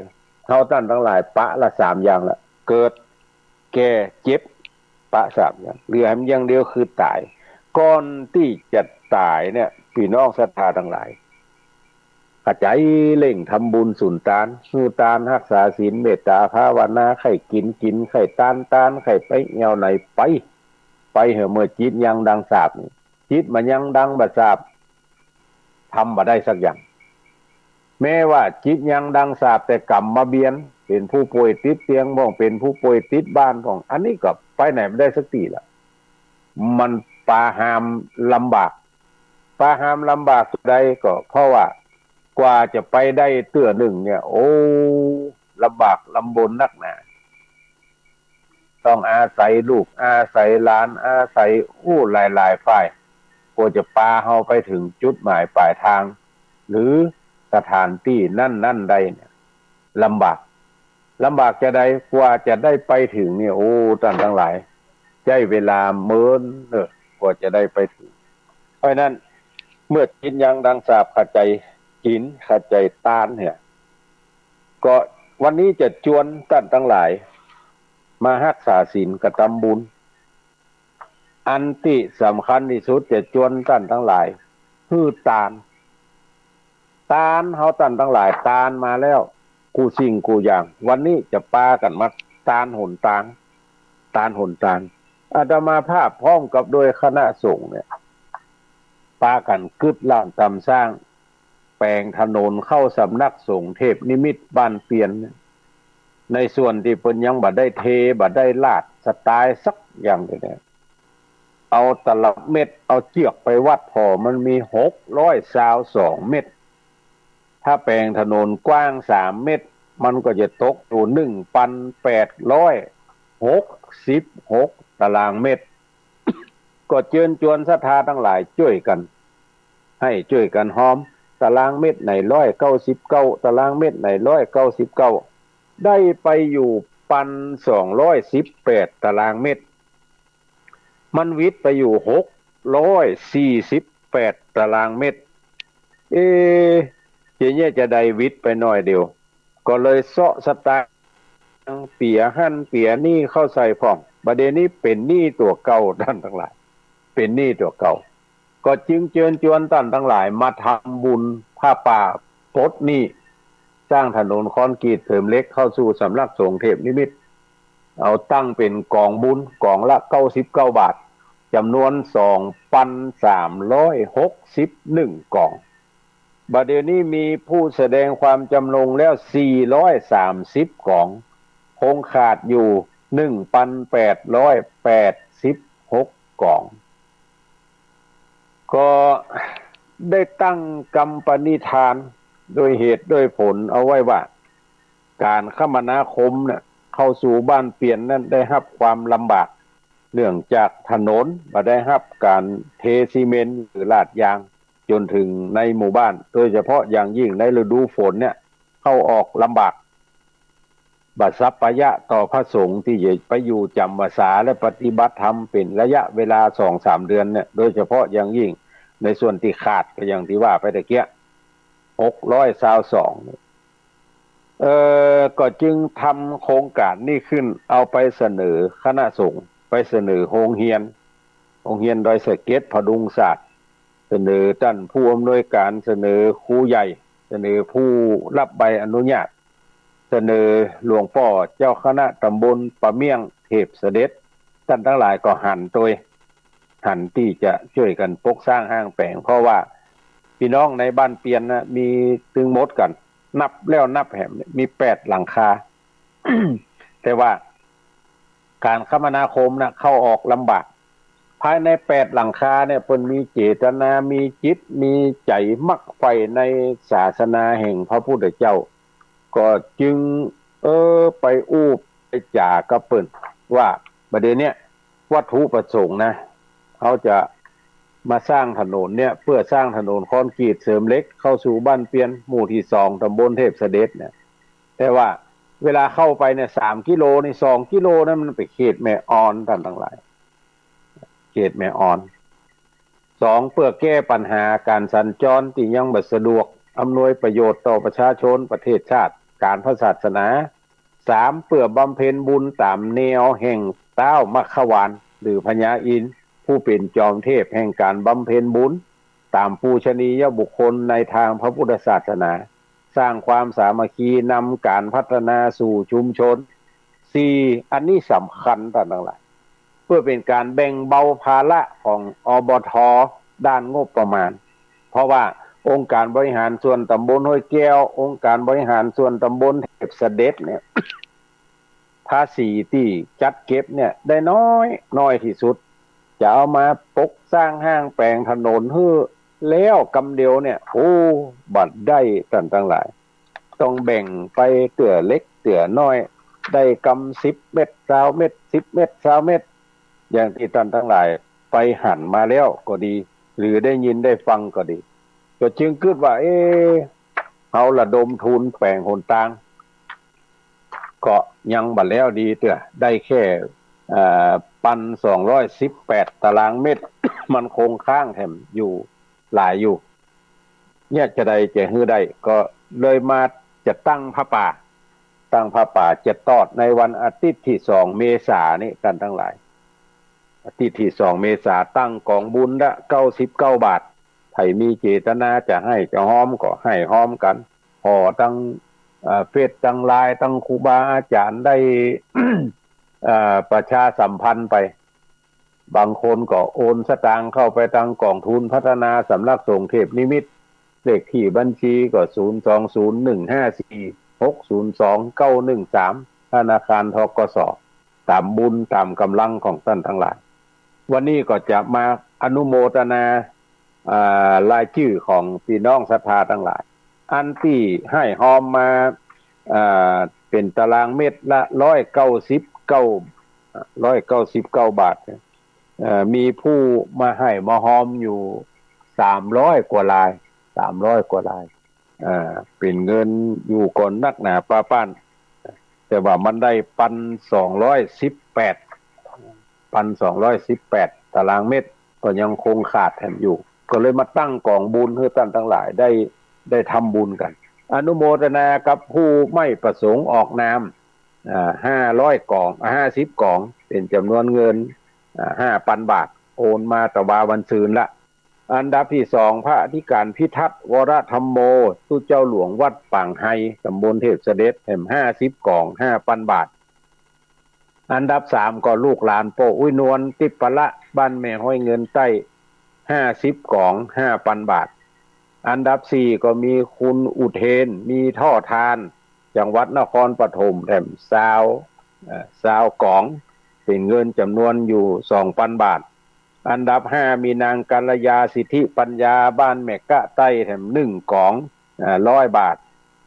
เฮาต้านตังหลายปะละสามอย่างละ เกิด แก่ เจ็บ ปะสามอย่าง เหลือแหมอย่างเดียวคือต๋าย ก่อนตี้จะต๋ายเนี่ย ปี้น้องศรัทธาตังหลาย ขยันเร่งทำบุญสุนตาน หื้อตาน ฮักษาศีล เมตตาภาวนา ใค่กิ๋นกิ๋น ใค่ตานตาน ใค่ไปแอ่วไหนไป ไปเหอะ เมื่อจิตยังดังสาปนี่ จิตบ่ยังดังบ่สาป ทำบ่ได้สักอย่าง แม้ว่าจิตยังดังสาป แต่ก๋รรมมาเบียน เป๋นผู้ป่วยติดเตียงพ่อง เป๋นผู้ป่วยติดบ้านพ่อง อันนี้ก็ไปไหนบ่ได้สักตี้ละ มันปาหามลำบาก ปาหามลำบากจะใดก็เพราะว่ากว่าจะไปได้เตื้อนึ่งเนี่ย โอ้ ลำบากลำบนนักหนา ต้องอาศัยลูก อาศัยหลาน อาศัย โอ้ หลายๆ ฝ่าย กว่าจะปาเฮาไปเถิงจุดหมายปลายตาง หรือสถานตี้นั้นๆ ได้เนี่ย ลำบาก ลำบากจะใด กว่าจะได้ไปเถิงเนี่ย โอ้ ต้านตังหลาย ใจ๊เวลาเมินเน่อ กว่าจะได้ไปเถิง เพราะฉะนั้น เมื่อจิตยังดังสาป ขะใจ๋ศีล ขะใจ๋ตานเนี่ย ก็วันนี้จะจวนต้านตังหลาย มาฮักษาศีลกับตำบุญ อันตี้สำคัญตี้สุดจะจวนต้านตังหลาย หื้อตาน ตานเฮาต้านตังหลายตานมาแล้ว กู้สิ่งกู้อย่าง วันนี้จะปากั๋นมาตานหนตาง ตานหนตาง อาตมาภาพพร้อมกับโดยคณะสงฆ์เนี่ย ปากั๋นกึ๊ดลานต๋ำสร้าง แป๋งถนนเข้าสำนักสงฆ์เทพนิมิตบ้านเปียนเนี่ย ในส่วนตี้เปิ้นยังบ่ได้เท บ่ได้ลาดสไตล์สักอย่างเลยเนี่ย เอาตลับเมตร เอาเจื้อกไปวัดผ่อ มันมีหกร้อยซาวสองเมตร ถ้าแป๋งถนนกว้างสามเมตร มันก็จะตกอยู่หนึ่งปันแปดร้อยหกสิบหกตารางเมตร ก็เจิญจวนศรัทธาตังหลายจ้วยกั๋น หื้อจ้วยกั๋นฮอม ตารางเมตรไหนร้อยเก้าสิบเก้า ตารางเมตรไหนร้อยเก้าสิบเก้า ได้ไปอยู่ปันสองร้อยสิบแปดตารางเมตร มันหวิดไปอยู่หกร้อยสี่สิบแปดตารางเมตร เอ๊ะ จะเยียะจะใด หวิดไปหน้อยเดียว ก็เลยเซาะสตางค์เปียหั้นเปียนี่เข้าใส่พ่อง บ่าเดี่ยวนี้เป๋นหนี้ตั๋วเก่า ต้านตังหลาย เป๋นหนี้ตั๋วเก่า ก็จึงเจิญจวนต้านตังหลายมาทำบุญผ้าป่าปลดหนี้ สร้างถนนคอนกรีตเสริมเหล็กเข้าสู่สำนักสงฆ์เทพนิมิต เอาตั้งเป๋นก๋องบุญ ก๋องละเก้าสิบเก้าบาท จ๋ำนวนสองปันสามร้อยหกสิบเอ็ดก๋อง บ่าเดี่ยวนี้มีผู้แสดงความจำนงแล้วสี่ร้อยสามสิบก๋อง คงขาดอยู่หนึ่งปันแปดร้อยแปดสิบหกก๋อง ก็ได้ตั้งกำปณิธานโดยเหตุโดยผลเอาไว้ว่า ก๋านคมนาคมเนี่ยเข้าสู่บ้านเปียนนั้นได้ฮับความลำบาก เนื่องจากถนนบ่ได้ฮับก๋านเทซีเมนต์หรือลาดยาง จ๋นเถิงในหมู่บ้าน โดยเฉพาะอย่างยิ่งในฤดูฝนเนี่ย เข้าออกลำบาก บ่สัปปายะต่อพระสงฆ์ตี้จะไปอยู่จ๋ำพรรษาและปฏิบัติธรรมเป๋นระยะเวลาสองสามเดือนเนี่ย โดยเฉพาะอย่างยิ่งในส่วนตี้ขาด ก็อย่างตี้ว่าไปตะเกียะ หกร้อยซาวสอง เอ่อ ก็จึงทำโครงก๋านนี้ขึ้น เอาไปเสนอคณะสงฆ์ ไปเสนอโฮงเฮียน โฮงเฮียนดอยสะเก็ดผดุงศาสตร์ เสนอต้านผู้อำนวยก๋าน เสนอครูใหญ่ เสนอผู้ฮับใบอนุญาต เสนอหลวงป้อเจ้าคณะต๋ำบลป่าเมี่ยงเทพเสด็จ ต้านตังหลายก็หันโตย หันตี้จะจ้วยกั๋นปกสร้างห้างแป๋ง เพราะว่าปี้น้องในบ้านเปียนนะ มีตึงหมดกั๋น นับแล้วนับแหม มีแปดหลังคา แต่ว่าก๋านคมนาคมนะเข้าออกลำบาก ภายในแปดหลังคาเนี่ย เปิ้นมีเจตนา มีจิต มีใจ๋มักใฝ่ในศาสนาแห่งพระพุทธเจ้า ก็จึง เออ ไปอู้ไปจ๋ากับเปิ้นว่า บ่าเดี่ยวเนี้ย วัตถุประสงค์นะ เฮาจะมาสร้างถนนเนี่ย เปื้อสร้างถนนคอนกรีตเสริมเหล็กเข้าสู่บ้านเปียน หมู่ตี้สอง ต๋ำบลเทพเสด็จเนี่ย แต่ว่าเวลาเข้าไปเนี่ย สามกิโลนี่ สองกิโลนั้นมันเป๋นเขตแม่อ่อน ต้านตังหลาย เขตแม่อ่อน สอง เปื้อแก้ปัญหาก๋านสัญจรตี้ยังบ่สะดวก อำนวยประโยชน์ต่อประชาชน ประเทศชาติ ก๋านพระศาสนา สาม เปื้อบำเพ็ญบุญต๋ามแนวแห่งต๊าวมัคควาน หรือพญาอินทร์ ผู้เป๋นจอมเทพแห่งก๋านบำเพ็ญบุญ ต๋ามปูชนียบุคคลในตางพระพุทธศาสนา สร้างความสามัคคี นำก๋านพัฒนาสู่ชุมชน สี่ อันนี้สำคัญ ต้านตังหลาย พื่อเป๋นก๋านแบ่งเบาภาระของ อ บ ท ด้านงบประมาณ เพราะว่าองค์การบริหารส่วนตำบลห้วยแก้ว องค์การบริหารส่วนตำบลเทพเสด็จเนี่ย ภาษีตี้จัดเก็บเนี่ยได้น้อย น้อยตี้สุด จะเอามาปกสร้างห้างแป๋งถนนหื้อแล้วกำเดียวเนี่ย โอ้ บ่ได้ ต้านตังหลาย ต้องแบ่งไปเตื้อเล็กเตื้อน้อย ได้กำสิบเม็ดซาวเม็ด สิบเม็ดซาวเม็ด อย่างตี้ต้านตังหลายไปหันมาแล้วก็ดี หรือได้ยินได้ฟังก็ดี ก็จึงกึ๊ดว่า เอ๊ะ เฮาระดมทุนแป๋งหนตาง ก็ยังบ่แล้วดีเตื้อ ได้แค่ เอ่อ ปันสองร้อยสิบแปดตารางเมตร มันคงค้างแถมอยู่หลายอยู่ เนี่ยจะใดจะหื้อได้ ก็เลยมาจะตั้งผ้าป่า ตั้งผ้าป่าจะตอดในวันอาทิตย์ตี้สองเมษานี่ ต้านตังหลาย อาทิตย์ตี้สองเมษาตั้งก๋องบุญละเก้าสิบเก้าบาท ใผมีเจตนาจะหื้อจะฮอมก็หื้อฮอมกั๋น ห่อตัง เอ่อ เฟซตังไลน์ตังครูบาอาจ๋ารย์ได้ เอ่อ ประชาสัมพันธ์ไป บางคนก็โอนสตางค์เข้าไปตังก๋องทุนพัฒนาสำนักสงฆ์เทพนิมิตร เลขตี้บัญชีก็ ศูนย์สองศูนย์หนึ่งห้าสี่หกศูนย์สองเก้าหนึ่งสาม ธนาคาร ธ.ก.ส. ต๋ามบุญต๋ามก๋ำลังของต้านตังหลาย วันนี้ก็จะมาอนุโมทนา อ่า รายจื้อของปี้น้องศรัทธาตังหลาย อันตี้หื้อฮอมมา อ่า เป๋นตารางเมตรละร้อยเก้าสิบเก้า ร้อยเก้าสิบเก้าบาท เอ่อ มีผู้มาหื้อมาฮอมอยู่สามร้อยกว่าราย สามร้อยกว่าราย อ่า เป๋นเงินอยู่ก่อนนักหนาป้าป้าน แต่ว่ามันได้ปันสองร้อยสิบแปด ปันสองร้อยสิบแปดตารางเมตร ก็ยังคงขาดแถมอยู่ ก็เลยมาตั้งก๋องบุญหื้อต้านตังหลายได้ ได้ทำบุญกั๋น อนุโมทนากับผู้ไม่ประสงค์ออกนาม อ่า ห้าร้อยก๋อง อ่า ห้าสิบก๋อง เป๋นจ๋ำนวนเงิน อ่า ห้าปันบาท โอนมาตะวาวันซืนละ อันดับตี้สอง พระอธิก๋ารพิทักษ์ วรธรรมโม ตุ๊เจ้าหลวงวัดปางไฮ ต๋ำบลเทพเสด็จ แถมห้าสิบก๋อง ห้าปันบาท อันดับสามก็ลูกหลานป้ออุ๊ยนวล ติ๊บปะละ บ้านแม่ฮ้อยเงินใต้ ห้าสิบก๋อง ห้าปันบาท อันดับสี่ก็มีคุณอุเทน มีท่อทาน จังหวัดนครปฐม แถมซาว เอ่อ ซาวก๋อง เป๋นเงินจ๋ำนวนอยู่สองปันบาท อันดับห้ามีนางกัลยา สิทธิปัญญา บ้านแม่กะใต้ แถมหนึ่งก๋อง อ่า ร้อยบาท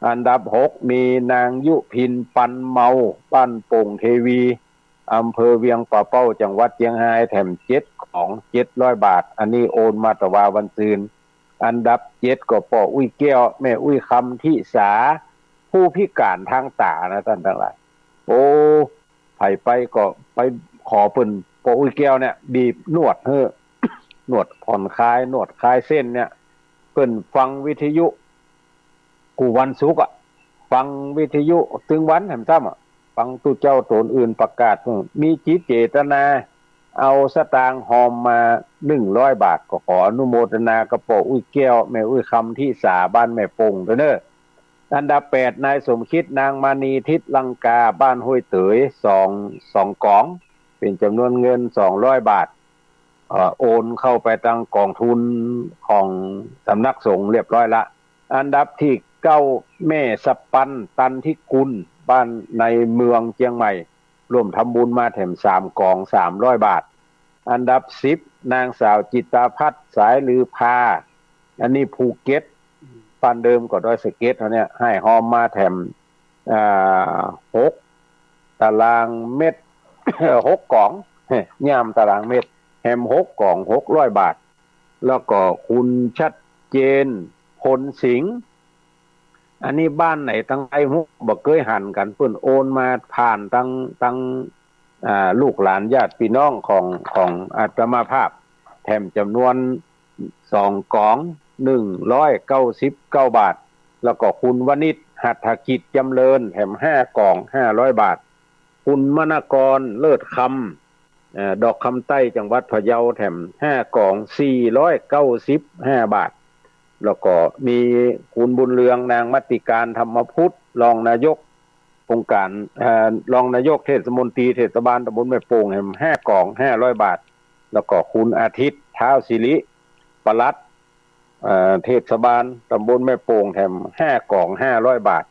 อันดับหกมีนางยุพิน ปันเมา บ้านโป่งเทวี อำเภอเวียงป่าเป้า จังหวัดเจียงฮาย แถมเจ็ดก๋อง เจ็ดร้อยบาท อันนี้โอนมาตะวาวันซืน อันดับเจ็ดก็ป้ออุ๊ยแก้ว แม่อุ๊ยคำ ทิสา ผู้พิก๋านตางต๋านะต้านตังหลาย โอ้ ใผไปก็ไปขอเปิ้น ป้ออุ๊ยแก้วเนี่ย บีบนวดหื้อ นวดผ่อนคลาย นวดคลายเส้นเนี่ย เปิ้นฟังวิทยุ กู้วันศุกร์อะ ฟังวิทยุตึงวันแหมซ้ำอะ ฟังตุ๊เจ้าต๋นอื่นประกาศ มีจิตเจตนา เอาสตางค์ฮอมมาหนึ่งร้อยบาท ก็ขออนุโมทนากับป้ออุ๊ยแก้ว แม่อุ๊ยคำ ทิสา บ้านแม่โป่ง ด้วยเน่อ อันดับแปด นายสมคิด นางมณี ทิศลังกา บ้านห้วยเต๋ย สอง สองก๋อง เป๋นจ๋ำนวนเงินสองร้อยบาท เอ่อ โอนเข้าไปตังก๋องทุนของสำนักสงฆ์เรียบร้อยละ อันดับตี้เก้า แม่สะปัน ตันทิกุล บ้านในเมืองเจียงใหม่ ร่วมทำบุญมาแถมสามก๋อง สามร้อยบาท อันดับสิบ นางสาวจิตตาภัทร สายลือพา อันนี้ภูเก็ต บ้านเดิมก็ดอยสะเก็ดเฮาเนี่ย หื้อฮอมมาแถม อ่า หกตารางเมตร หกก๋อง ย่ามตารางเมตร แถมหกก๋อง หกร้อยบาท แล้วก็คุณชัดเจน พลสิงห์ อันนี้บ้านไหนตังใดฮู้ บ่เกยหันกั๋น เปิ้นโอนมาผ่านตัง ตัง อ่า ลูกหลานญาติปี้น้องของ ของอาตมาภาพ แถมจ๋ำนวนสองก๋อง หนึ่งร้อยเก้าสิบเก้าบาท แล้วก็คุณวณิช หัตถกิจจำเริญ แถมห้าก๋อง ห้าร้อยบาท คุณมณกร เลิศคำ เอ่อ ดอกคำใต้ จังหวัดพะเยา แถมห้าก๋อง สี่ร้อยเก้าสิบห้าบาท แล้วก็มีคุณบุญเรือง นางมัตติการ ธรรมพุทธ รองนายก องค์ก๋าน เอ่อ รองนายกเทศมนตรีเทศบาลตำบลแม่โป่งแหมห้ากล่องห้าร้อยบาท แล้วก็คุณอาทิตย์ ท้าวสิริ ปลัด เอ่อ เทศบาลตำบลแม่โป่งแถมห้ากล่องห้าร้อยบาท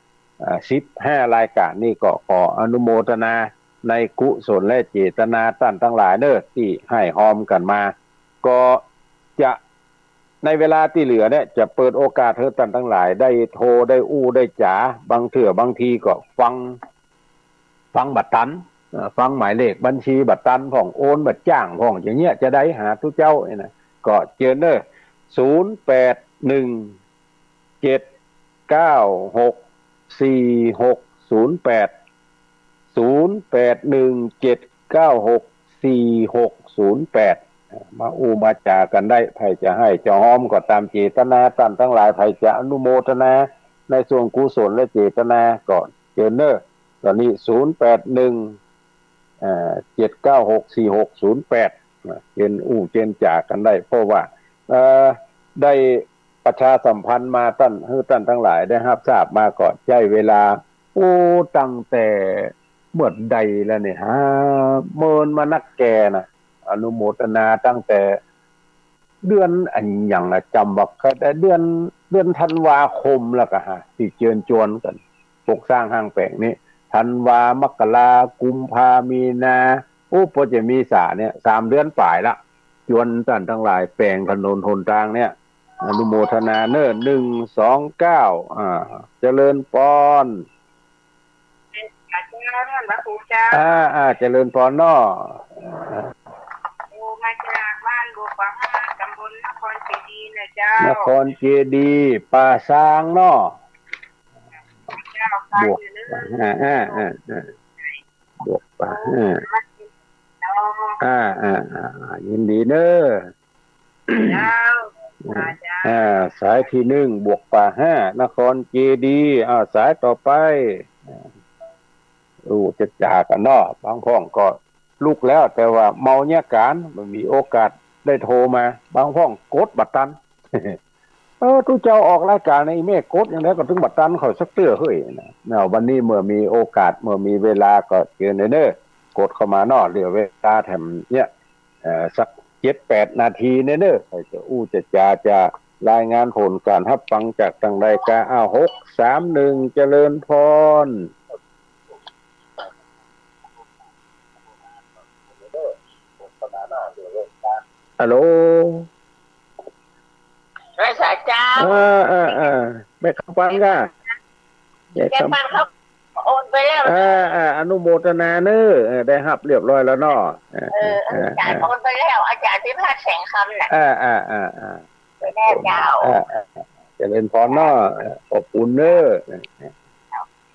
อ่า สิบห้ารายก๋านนี่ก็ขออนุโมทนาในกุศลและเจตนาต้านตังหลายเน้อ ตี้ให้ฮอมกั๋นมา ก็จะ ในเวลาตี้เหลือเนี่ย จะเปิดโอกาสหื้อต้านตังหลายได้โทรได้อู้ได้จ๋า บางเตื้อบางทีก็ฟัง ฟังบ่ตัน เอ่อ ฟังหมายเลขบัญชีบ่ตันพ่อง โอนบ่จ้างพ่อง อย่างเงี้ย จะได้หาตุ๊เจ้าเนี่ยนะ ก็เจิญเน้อ ศูนย์แปดหนึ่งเจ็ดเก้าหกสี่หกศูนย์แปด ศูนย์แปดหนึ่งเจ็ดเก้าหกสี่หกศูนย์แปด มาอู้มาจ๋ากั๋นได้ ใผจะให้จะฮอมก็ต๋ามเจตนา ต้านตังหลาย ใผจะอนุโมทนาในส่วนกุศลและเจตนาก็เจิญเน้อ ต๋อนนี้ ศูนย์แปดหนึ่ง เอ่อ เจ็ดเก้าหกสี่หกศูนย์แปด นะ เจิญอู้เจิญจ๋ากั๋นได้ เพราะว่า เอ่อ ได้ประชาสัมพันธ์มาต้าน หื้อต้านตังหลายได้ฮับทราบมาก็ใจ๊เวลา โอ้ ตั้งแต่เมื่อใดแล้วเนี่ย หาเมินมานักแก่นะ อนุโมทนาตั้งแต่เดือนอะหยังนะ จ๋ำบ่ค่อยได้ เดือน เดือนธันวาคมแล้วก็ฮะ ตี้เจิญจวนกั๋น ปกสร้างห้างแป๋งนี่ ธันวา มกรา กุมภา มีนา โอ้ ปอจะเมษาเนี่ย สามเดือนป๋ายละ จวนต้านตังหลายแป๋งถนนหนตางเนี่ย อนุโมทนาเน้อ หนึ่งสองเก้า อ่า เจริญปอน เจ้า พระครูเจ้า อ่า อ่า เจริญปอนเนาะ โทรมาจากบ้านบวกป่าห้า ตำบลนครเจดีย์นะเจ้า นครเจดีย์ ป่าซางเนาะ เจ้า บวกป่าห้า อ่า อ่า อ่า บวกป่าห้า อ่า อ่า อ่า ยินดีเน้อ เจ้า อ่า อ่า สายตี้หนึ่ง บวกป่าห้า นครเจดีย์ อ่า สายต่อไป อ่า อู้จะจ๋ากั๋นเนาะ บางพ่องก็ลุกแล้ว แต่ว่าเมาเยียะก๋าน บ่มีโอกาสได้โทรมา บางพ่องกดบ่ตัน เออ ตุ๊เจ้าออกรายก๋านนี่ แม่กดอย่างใดก็ตึงบ่ตันเขาสักเตื้อเฮ้ยนะ เนาะ วันนี้เมื่อมีโอกาส เมื่อมีเวลาก็เจิญเน้อ กดเข้ามาเนาะ เหลือเวลาแถมเนี่ย เอ่อ สักเจ็ดแปดนาทีเน้อ ใผจะอู้จะจ๋าจะรายงานผลก๋านฮับฟังจากตางใดกา อ้าว หกสามหนึ่ง เจริญปอน ฮัลโหล เอ้ย สาเจ้า เออ เออ เออ แม่คำปันก้า แม่คำปันเขาโอนไปแล้ว เออ เออ อนุโมทนาเน้อ เออ ได้ฮับเรียบร้อยแล้วเนาะ เออ เออ เออ อาจ๋ารย์โอนไปแล้ว อาจ๋ารย์พิพัฒน์แสงคำน่ะ เออ เออ เออ เออ ไปแล้วเจ้า เออ เออ เจริญปอนเนาะ เออ ขอบคุณเน้อ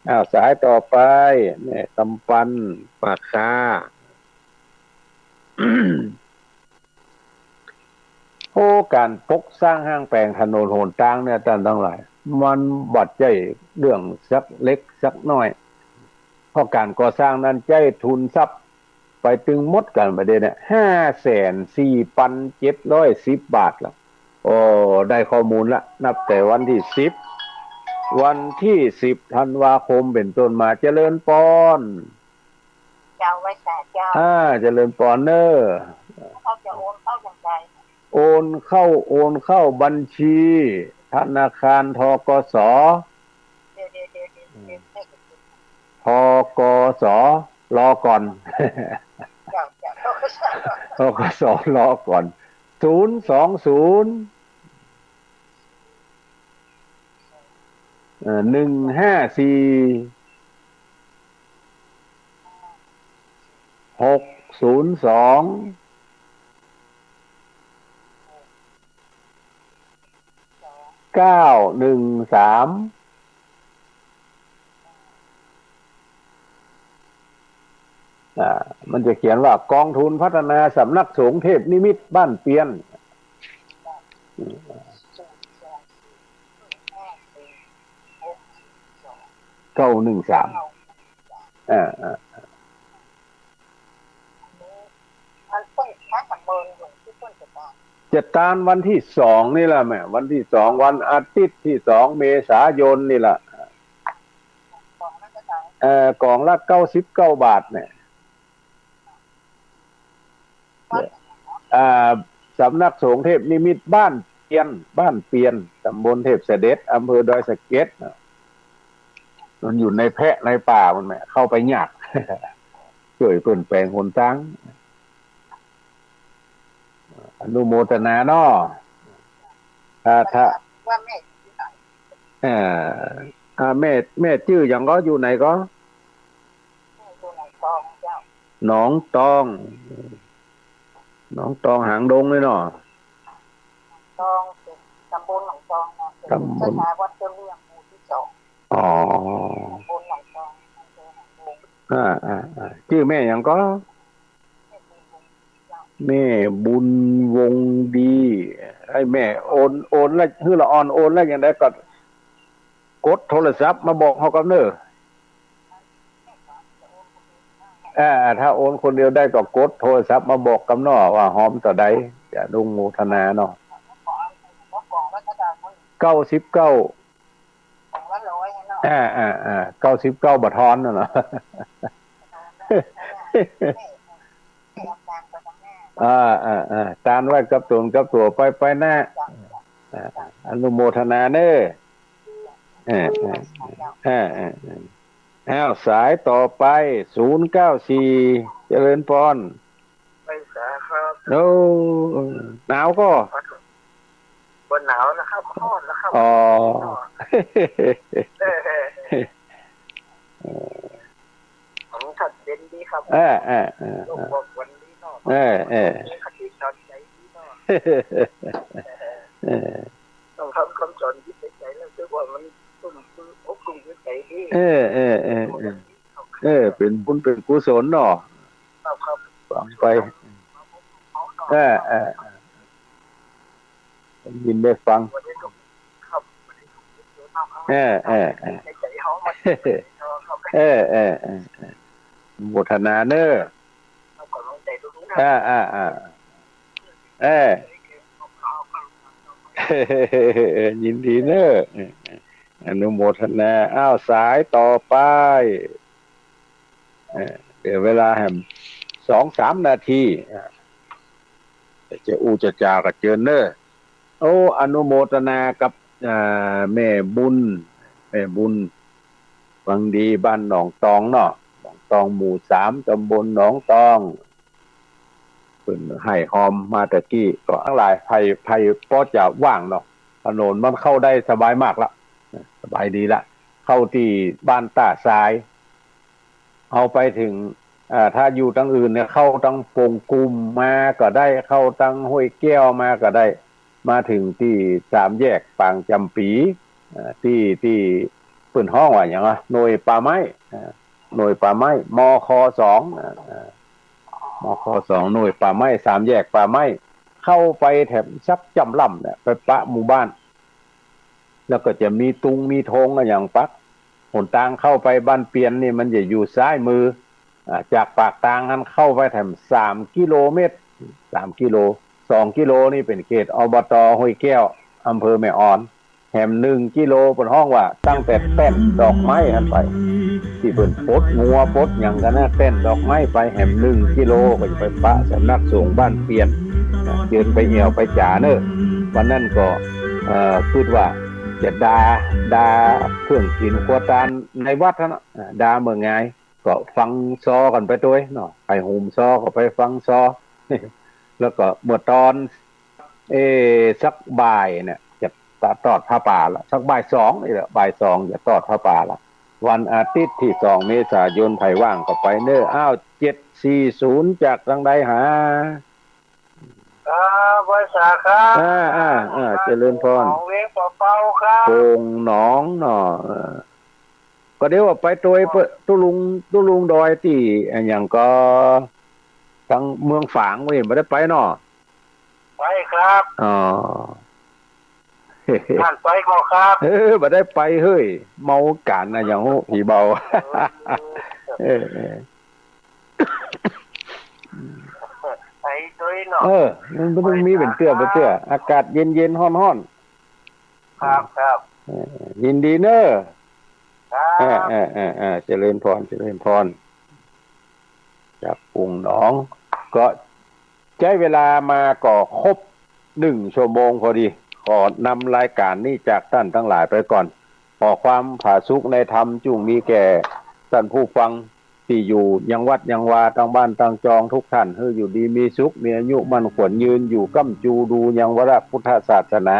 อ้าว สายต่อไป แม่คำปัน ปากคา โอ้ ก๋านปกสร้างห้างแป๋งถนนหนตางเนี่ย ต้านตังหลาย มันบ่ใจ้เรื่องสักเล็กสักน้อย เพราะก๋านก่อสร้างนั้นใจ๊ทุนทรัพย์ไปตึงหมดกั๋นบ่าเดี่ยวเนี่ย ห้าแสนสี่ปันเจ็ดร้อยสิบบาทละ โอ้ ได้ข้อมูลละ นับแต่วันตี้สิบ วันตี้สิบธันวาคมเป๋นต้นมา เจริญปอน เจ้า ไหว้สาเจ้า อ่า เจริญปอนเน้อ เขาจะโอนเข้าอย่างไร โอนเข้า โอนเข้าบัญชีธนาคาร ธ.ก.ส. เดี๋ยว เดี๋ยว เดี๋ยว เดี๋ยว เดี๋ยว ธ.ก.ส. รอก่อน เจ้า เจ้า ธ.ก.ส. ธ.ก.ส. รอก่อน ศูนย์สองศูนย์ เอ่อ หนึ่งห้าสี่ หกศูนย์สอง เก้าหนึ่งสาม อ่า มันจะเขียนว่ากองทุนพัฒนาสำนักสงฆ์เทพนิมิตบ้านเปียน เก้าหนึ่งสาม อ่า อ่า จะตานวันตี้สองนี่แหละแม่ วันตี้สอง วันอาทิตย์ตี้สองเมษายนนี่แหละ เอ่อ ก๋องละเก้าสิบเก้าบาทเนี่ย อ่า สำนักสงฆ์เทพนิมิตบ้านเปียน บ้านเปียน ตำบลเทพเสด็จ อำเภอดอยสะเก็ด มันอยู่ในแพะในป่ามันแหม เข้าไปยาก จ้วยเปิ้นแป๋งหนตาง อนุโมทนาเนาะ ถ้า ถ้า ว่าแม่อยู่ไหน เอ่อ อ่า แม่ แม่จื้อหยังก็ อยู่ไหนก็ แม่อยู่หนองตองเจ้า หนองตอง หนองตองหางดงเลยเนาะ ตอง ตำบลหนองตองเนาะ ตำบล เจ้าคณะวัดเจ้าเรื่องหมู่ที่สอง อ๋อ ตำบลหนองตอง อำเภอหนองตอง อ่า อ่า อ่า จื้อแม่หยังก็ แม่บุญวงศ์ดี ไอ้แม่โอน โอนแล้ว หื้อละอ่อนโอนแล้ว อย่างใดก็กดโทรศัพท์มาบอกเฮากำเน่อ อ่า ถ้าโอนคนเดียวได้ก็กดโทรศัพท์มาบอกกำเนาะ ว่าหอมเต้าใด จะอนุโมทนาเนาะ เก้าสิบเก้า อ่า อ่า อ่า เก้าสิบเก้าบ่ทอนน่ะเนาะ อ่า อ่า อ่า ตานไว้กับตนกับตั๋วไป ไปหน้า อ่า อนุโมทนาเน่อ อ่า อ่า อ่า อ่า อ่า อ้าว สายต่อไป ศูนย์เก้าสี่ เจริญพร ไหว้สาครับ โอ้ หนาวก็ บ่หนาวนะครับ ฮ้อนนะครับ อ๋อ เออ ผมขัดเย็นดีครับ เออ เออ เออ ลมบ่กวนดีเนาะ เออ เออ มีคติสอนใจดีเนาะ เออ ต้องทำคำสอนจิตใจ แล้วรู้สึกว่ามันตุ้มอกตุ้มใจดี เออ เออ เออ เออ เออ เป๋นบุญเป๋นกุศลเนาะ ครับ ครับ ฟังไป เออ เออ เออ ได้ยินได้ฟัง ครับ เออ เออ เออ ในใจเขามัน เออ เออ เออ เออ อนุโมทนาเน่อ ครับ ขอบคุณใจทุกๆ ท่าน อ่า อ่า อ่า เออ ยินดีเน่อ อนุโมทนา อ้าว สายต่อไป เอ่อ เหลือเวลาแหมสองสามนาที อ่ะ จะอู้จะจาก็เจิญเน่อ โอ้ อนุโมทนากับ อ่า แม่บุญ แม่บุญ หวังดี บ้านหนองตองเนาะ หนองตอง หมู่สาม ตำบลหนองตอง เปิ้นให้ฮอมมาตะกี้ ก็ตังหลาย ใผ ใผปอจะว่างเนาะ ถนนมันเข้าได้สบายมากละ สบายดีละ เข้าตี้บ้านต้าทราย เอาไปเถิง อ่า ถ้าอยู่ตังอื่นเนี่ย เข้าตังโป่งกุมมาก็ได้ เข้าตังห้วยแก้วมาก็ได้ มาเถิงตี้สามแยกปางจ๋ำปี๋ อ่า ตี้ ตี้เปิ้นฮ้องว่าหยังอะ หน่วยป่าไม้ อ่า หน่วยป่าไม้ มค.สอง อ่า อ่า มค.สอง หน่วยป่าไม้ สามแยกป่าไม้ เข้าไปแถมสักจ๋ำล่ำเนี่ย ไปปะหมู่บ้าน แล้วก็จะมีตุงมีธงอะหยังปัก หนตางเข้าไปบ้านเปียนนี่มันจะอยู่ซ้ายมือ อ่า จากปากตางหั้นเข้าไปแถมสามกิโลเมตร สามกิโล สองกิโลนี่เป๋นเขต อบต. ห้วยแก้ว อำเภอแม่ออน แหมหนึ่งกิโลเปิ้นฮ้องว่าตั้งแต่แต้นดอกไม้หั้นไป ตี้เปิ้นปลดงัวปลดหยังกั๋นนะ แต้นดอกไม้ไปแหมหนึ่งกิโล ก็จะไปปะสำนักสงฆ์บ้านเปียน เจิญไปแอ่วไปจ๋าเน่อ วันนั้นก็ เอ่อ กึ๊ดว่าจะดา ดาเครื่องกิ๋นครัวตานในวัดหั้นนะ อ่า ดาเมื่อไง ก็ฟังซอกั๋นไปตวยเนาะ ใผหุมซอก็ไปฟังซอ แล้วก็เมื่อตอน เอ่อ สักบ่ายเนี่ย จะตอดผ้าป่าละ สักบ่ายสองนี่แหละ บ่ายสองจะตอดผ้าป่าละ วันอาทิตย์ตี้สองเมษายน ใผว่างก็ไปเน่อ อ้าว เจ็ดสี่ศูนย์ จากตังใดหา ครับ ไหว้สาครับ อ่า อ่า อ่า เจริญพร ของเวงปอเปาครับ โป่งหนองเนาะ เออ ก็เดี๋ยวว่าไปตวยเปิ้น ตุ๊ลุง ตุ๊ลุงดอยตี้อะหยังก็ ตังเมืองฝางเว้ย บ่ได้ไปเนาะ ไปครับ อ๋อ ท่านไปก็ครับ เออ บ่ได้ไปเฮ้ย เมาก๋านนะ หยังฮู้ ผีเบา เออ เออ เออ ไปตวยเนาะ เออ มันบ่ต้องมีเป๋นเตื้อ เป๋นเตื้อ อากาศเย็นๆ ฮ้อนๆ ครับ ครับ เออ ยินดีเน่อ ครับ อ่า อ่า อ่า อ่า เจริญพร เจริญพร จากกุ่งหนอง ก็ใจ๊เวลามาก็ครบหนึ่งชั่วโมงพอดี ขอนำรายก๋านนี้จากต้านตังหลายไปก่อน ขอความผาสุกในธรรมจุ่งมีแก่ต้านผู้ฟังตี้อยู่ยังวัดยังวา ตังบ้านตังจองทุกต้าน หื้ออยู่ดีมีสุข มีอายุมั่นขวัญยืน อยู่ก้ำจูดูยังวรพุทธศาสนา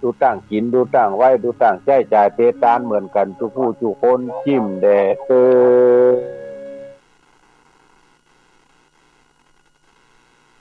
ดูต้างกิ๋น ดูต้างไว้ ดูต้างใจ๊จ่ายเตตานเหมือนกั๋น จุผู้จุคน จิ๊มแด่เต๊อ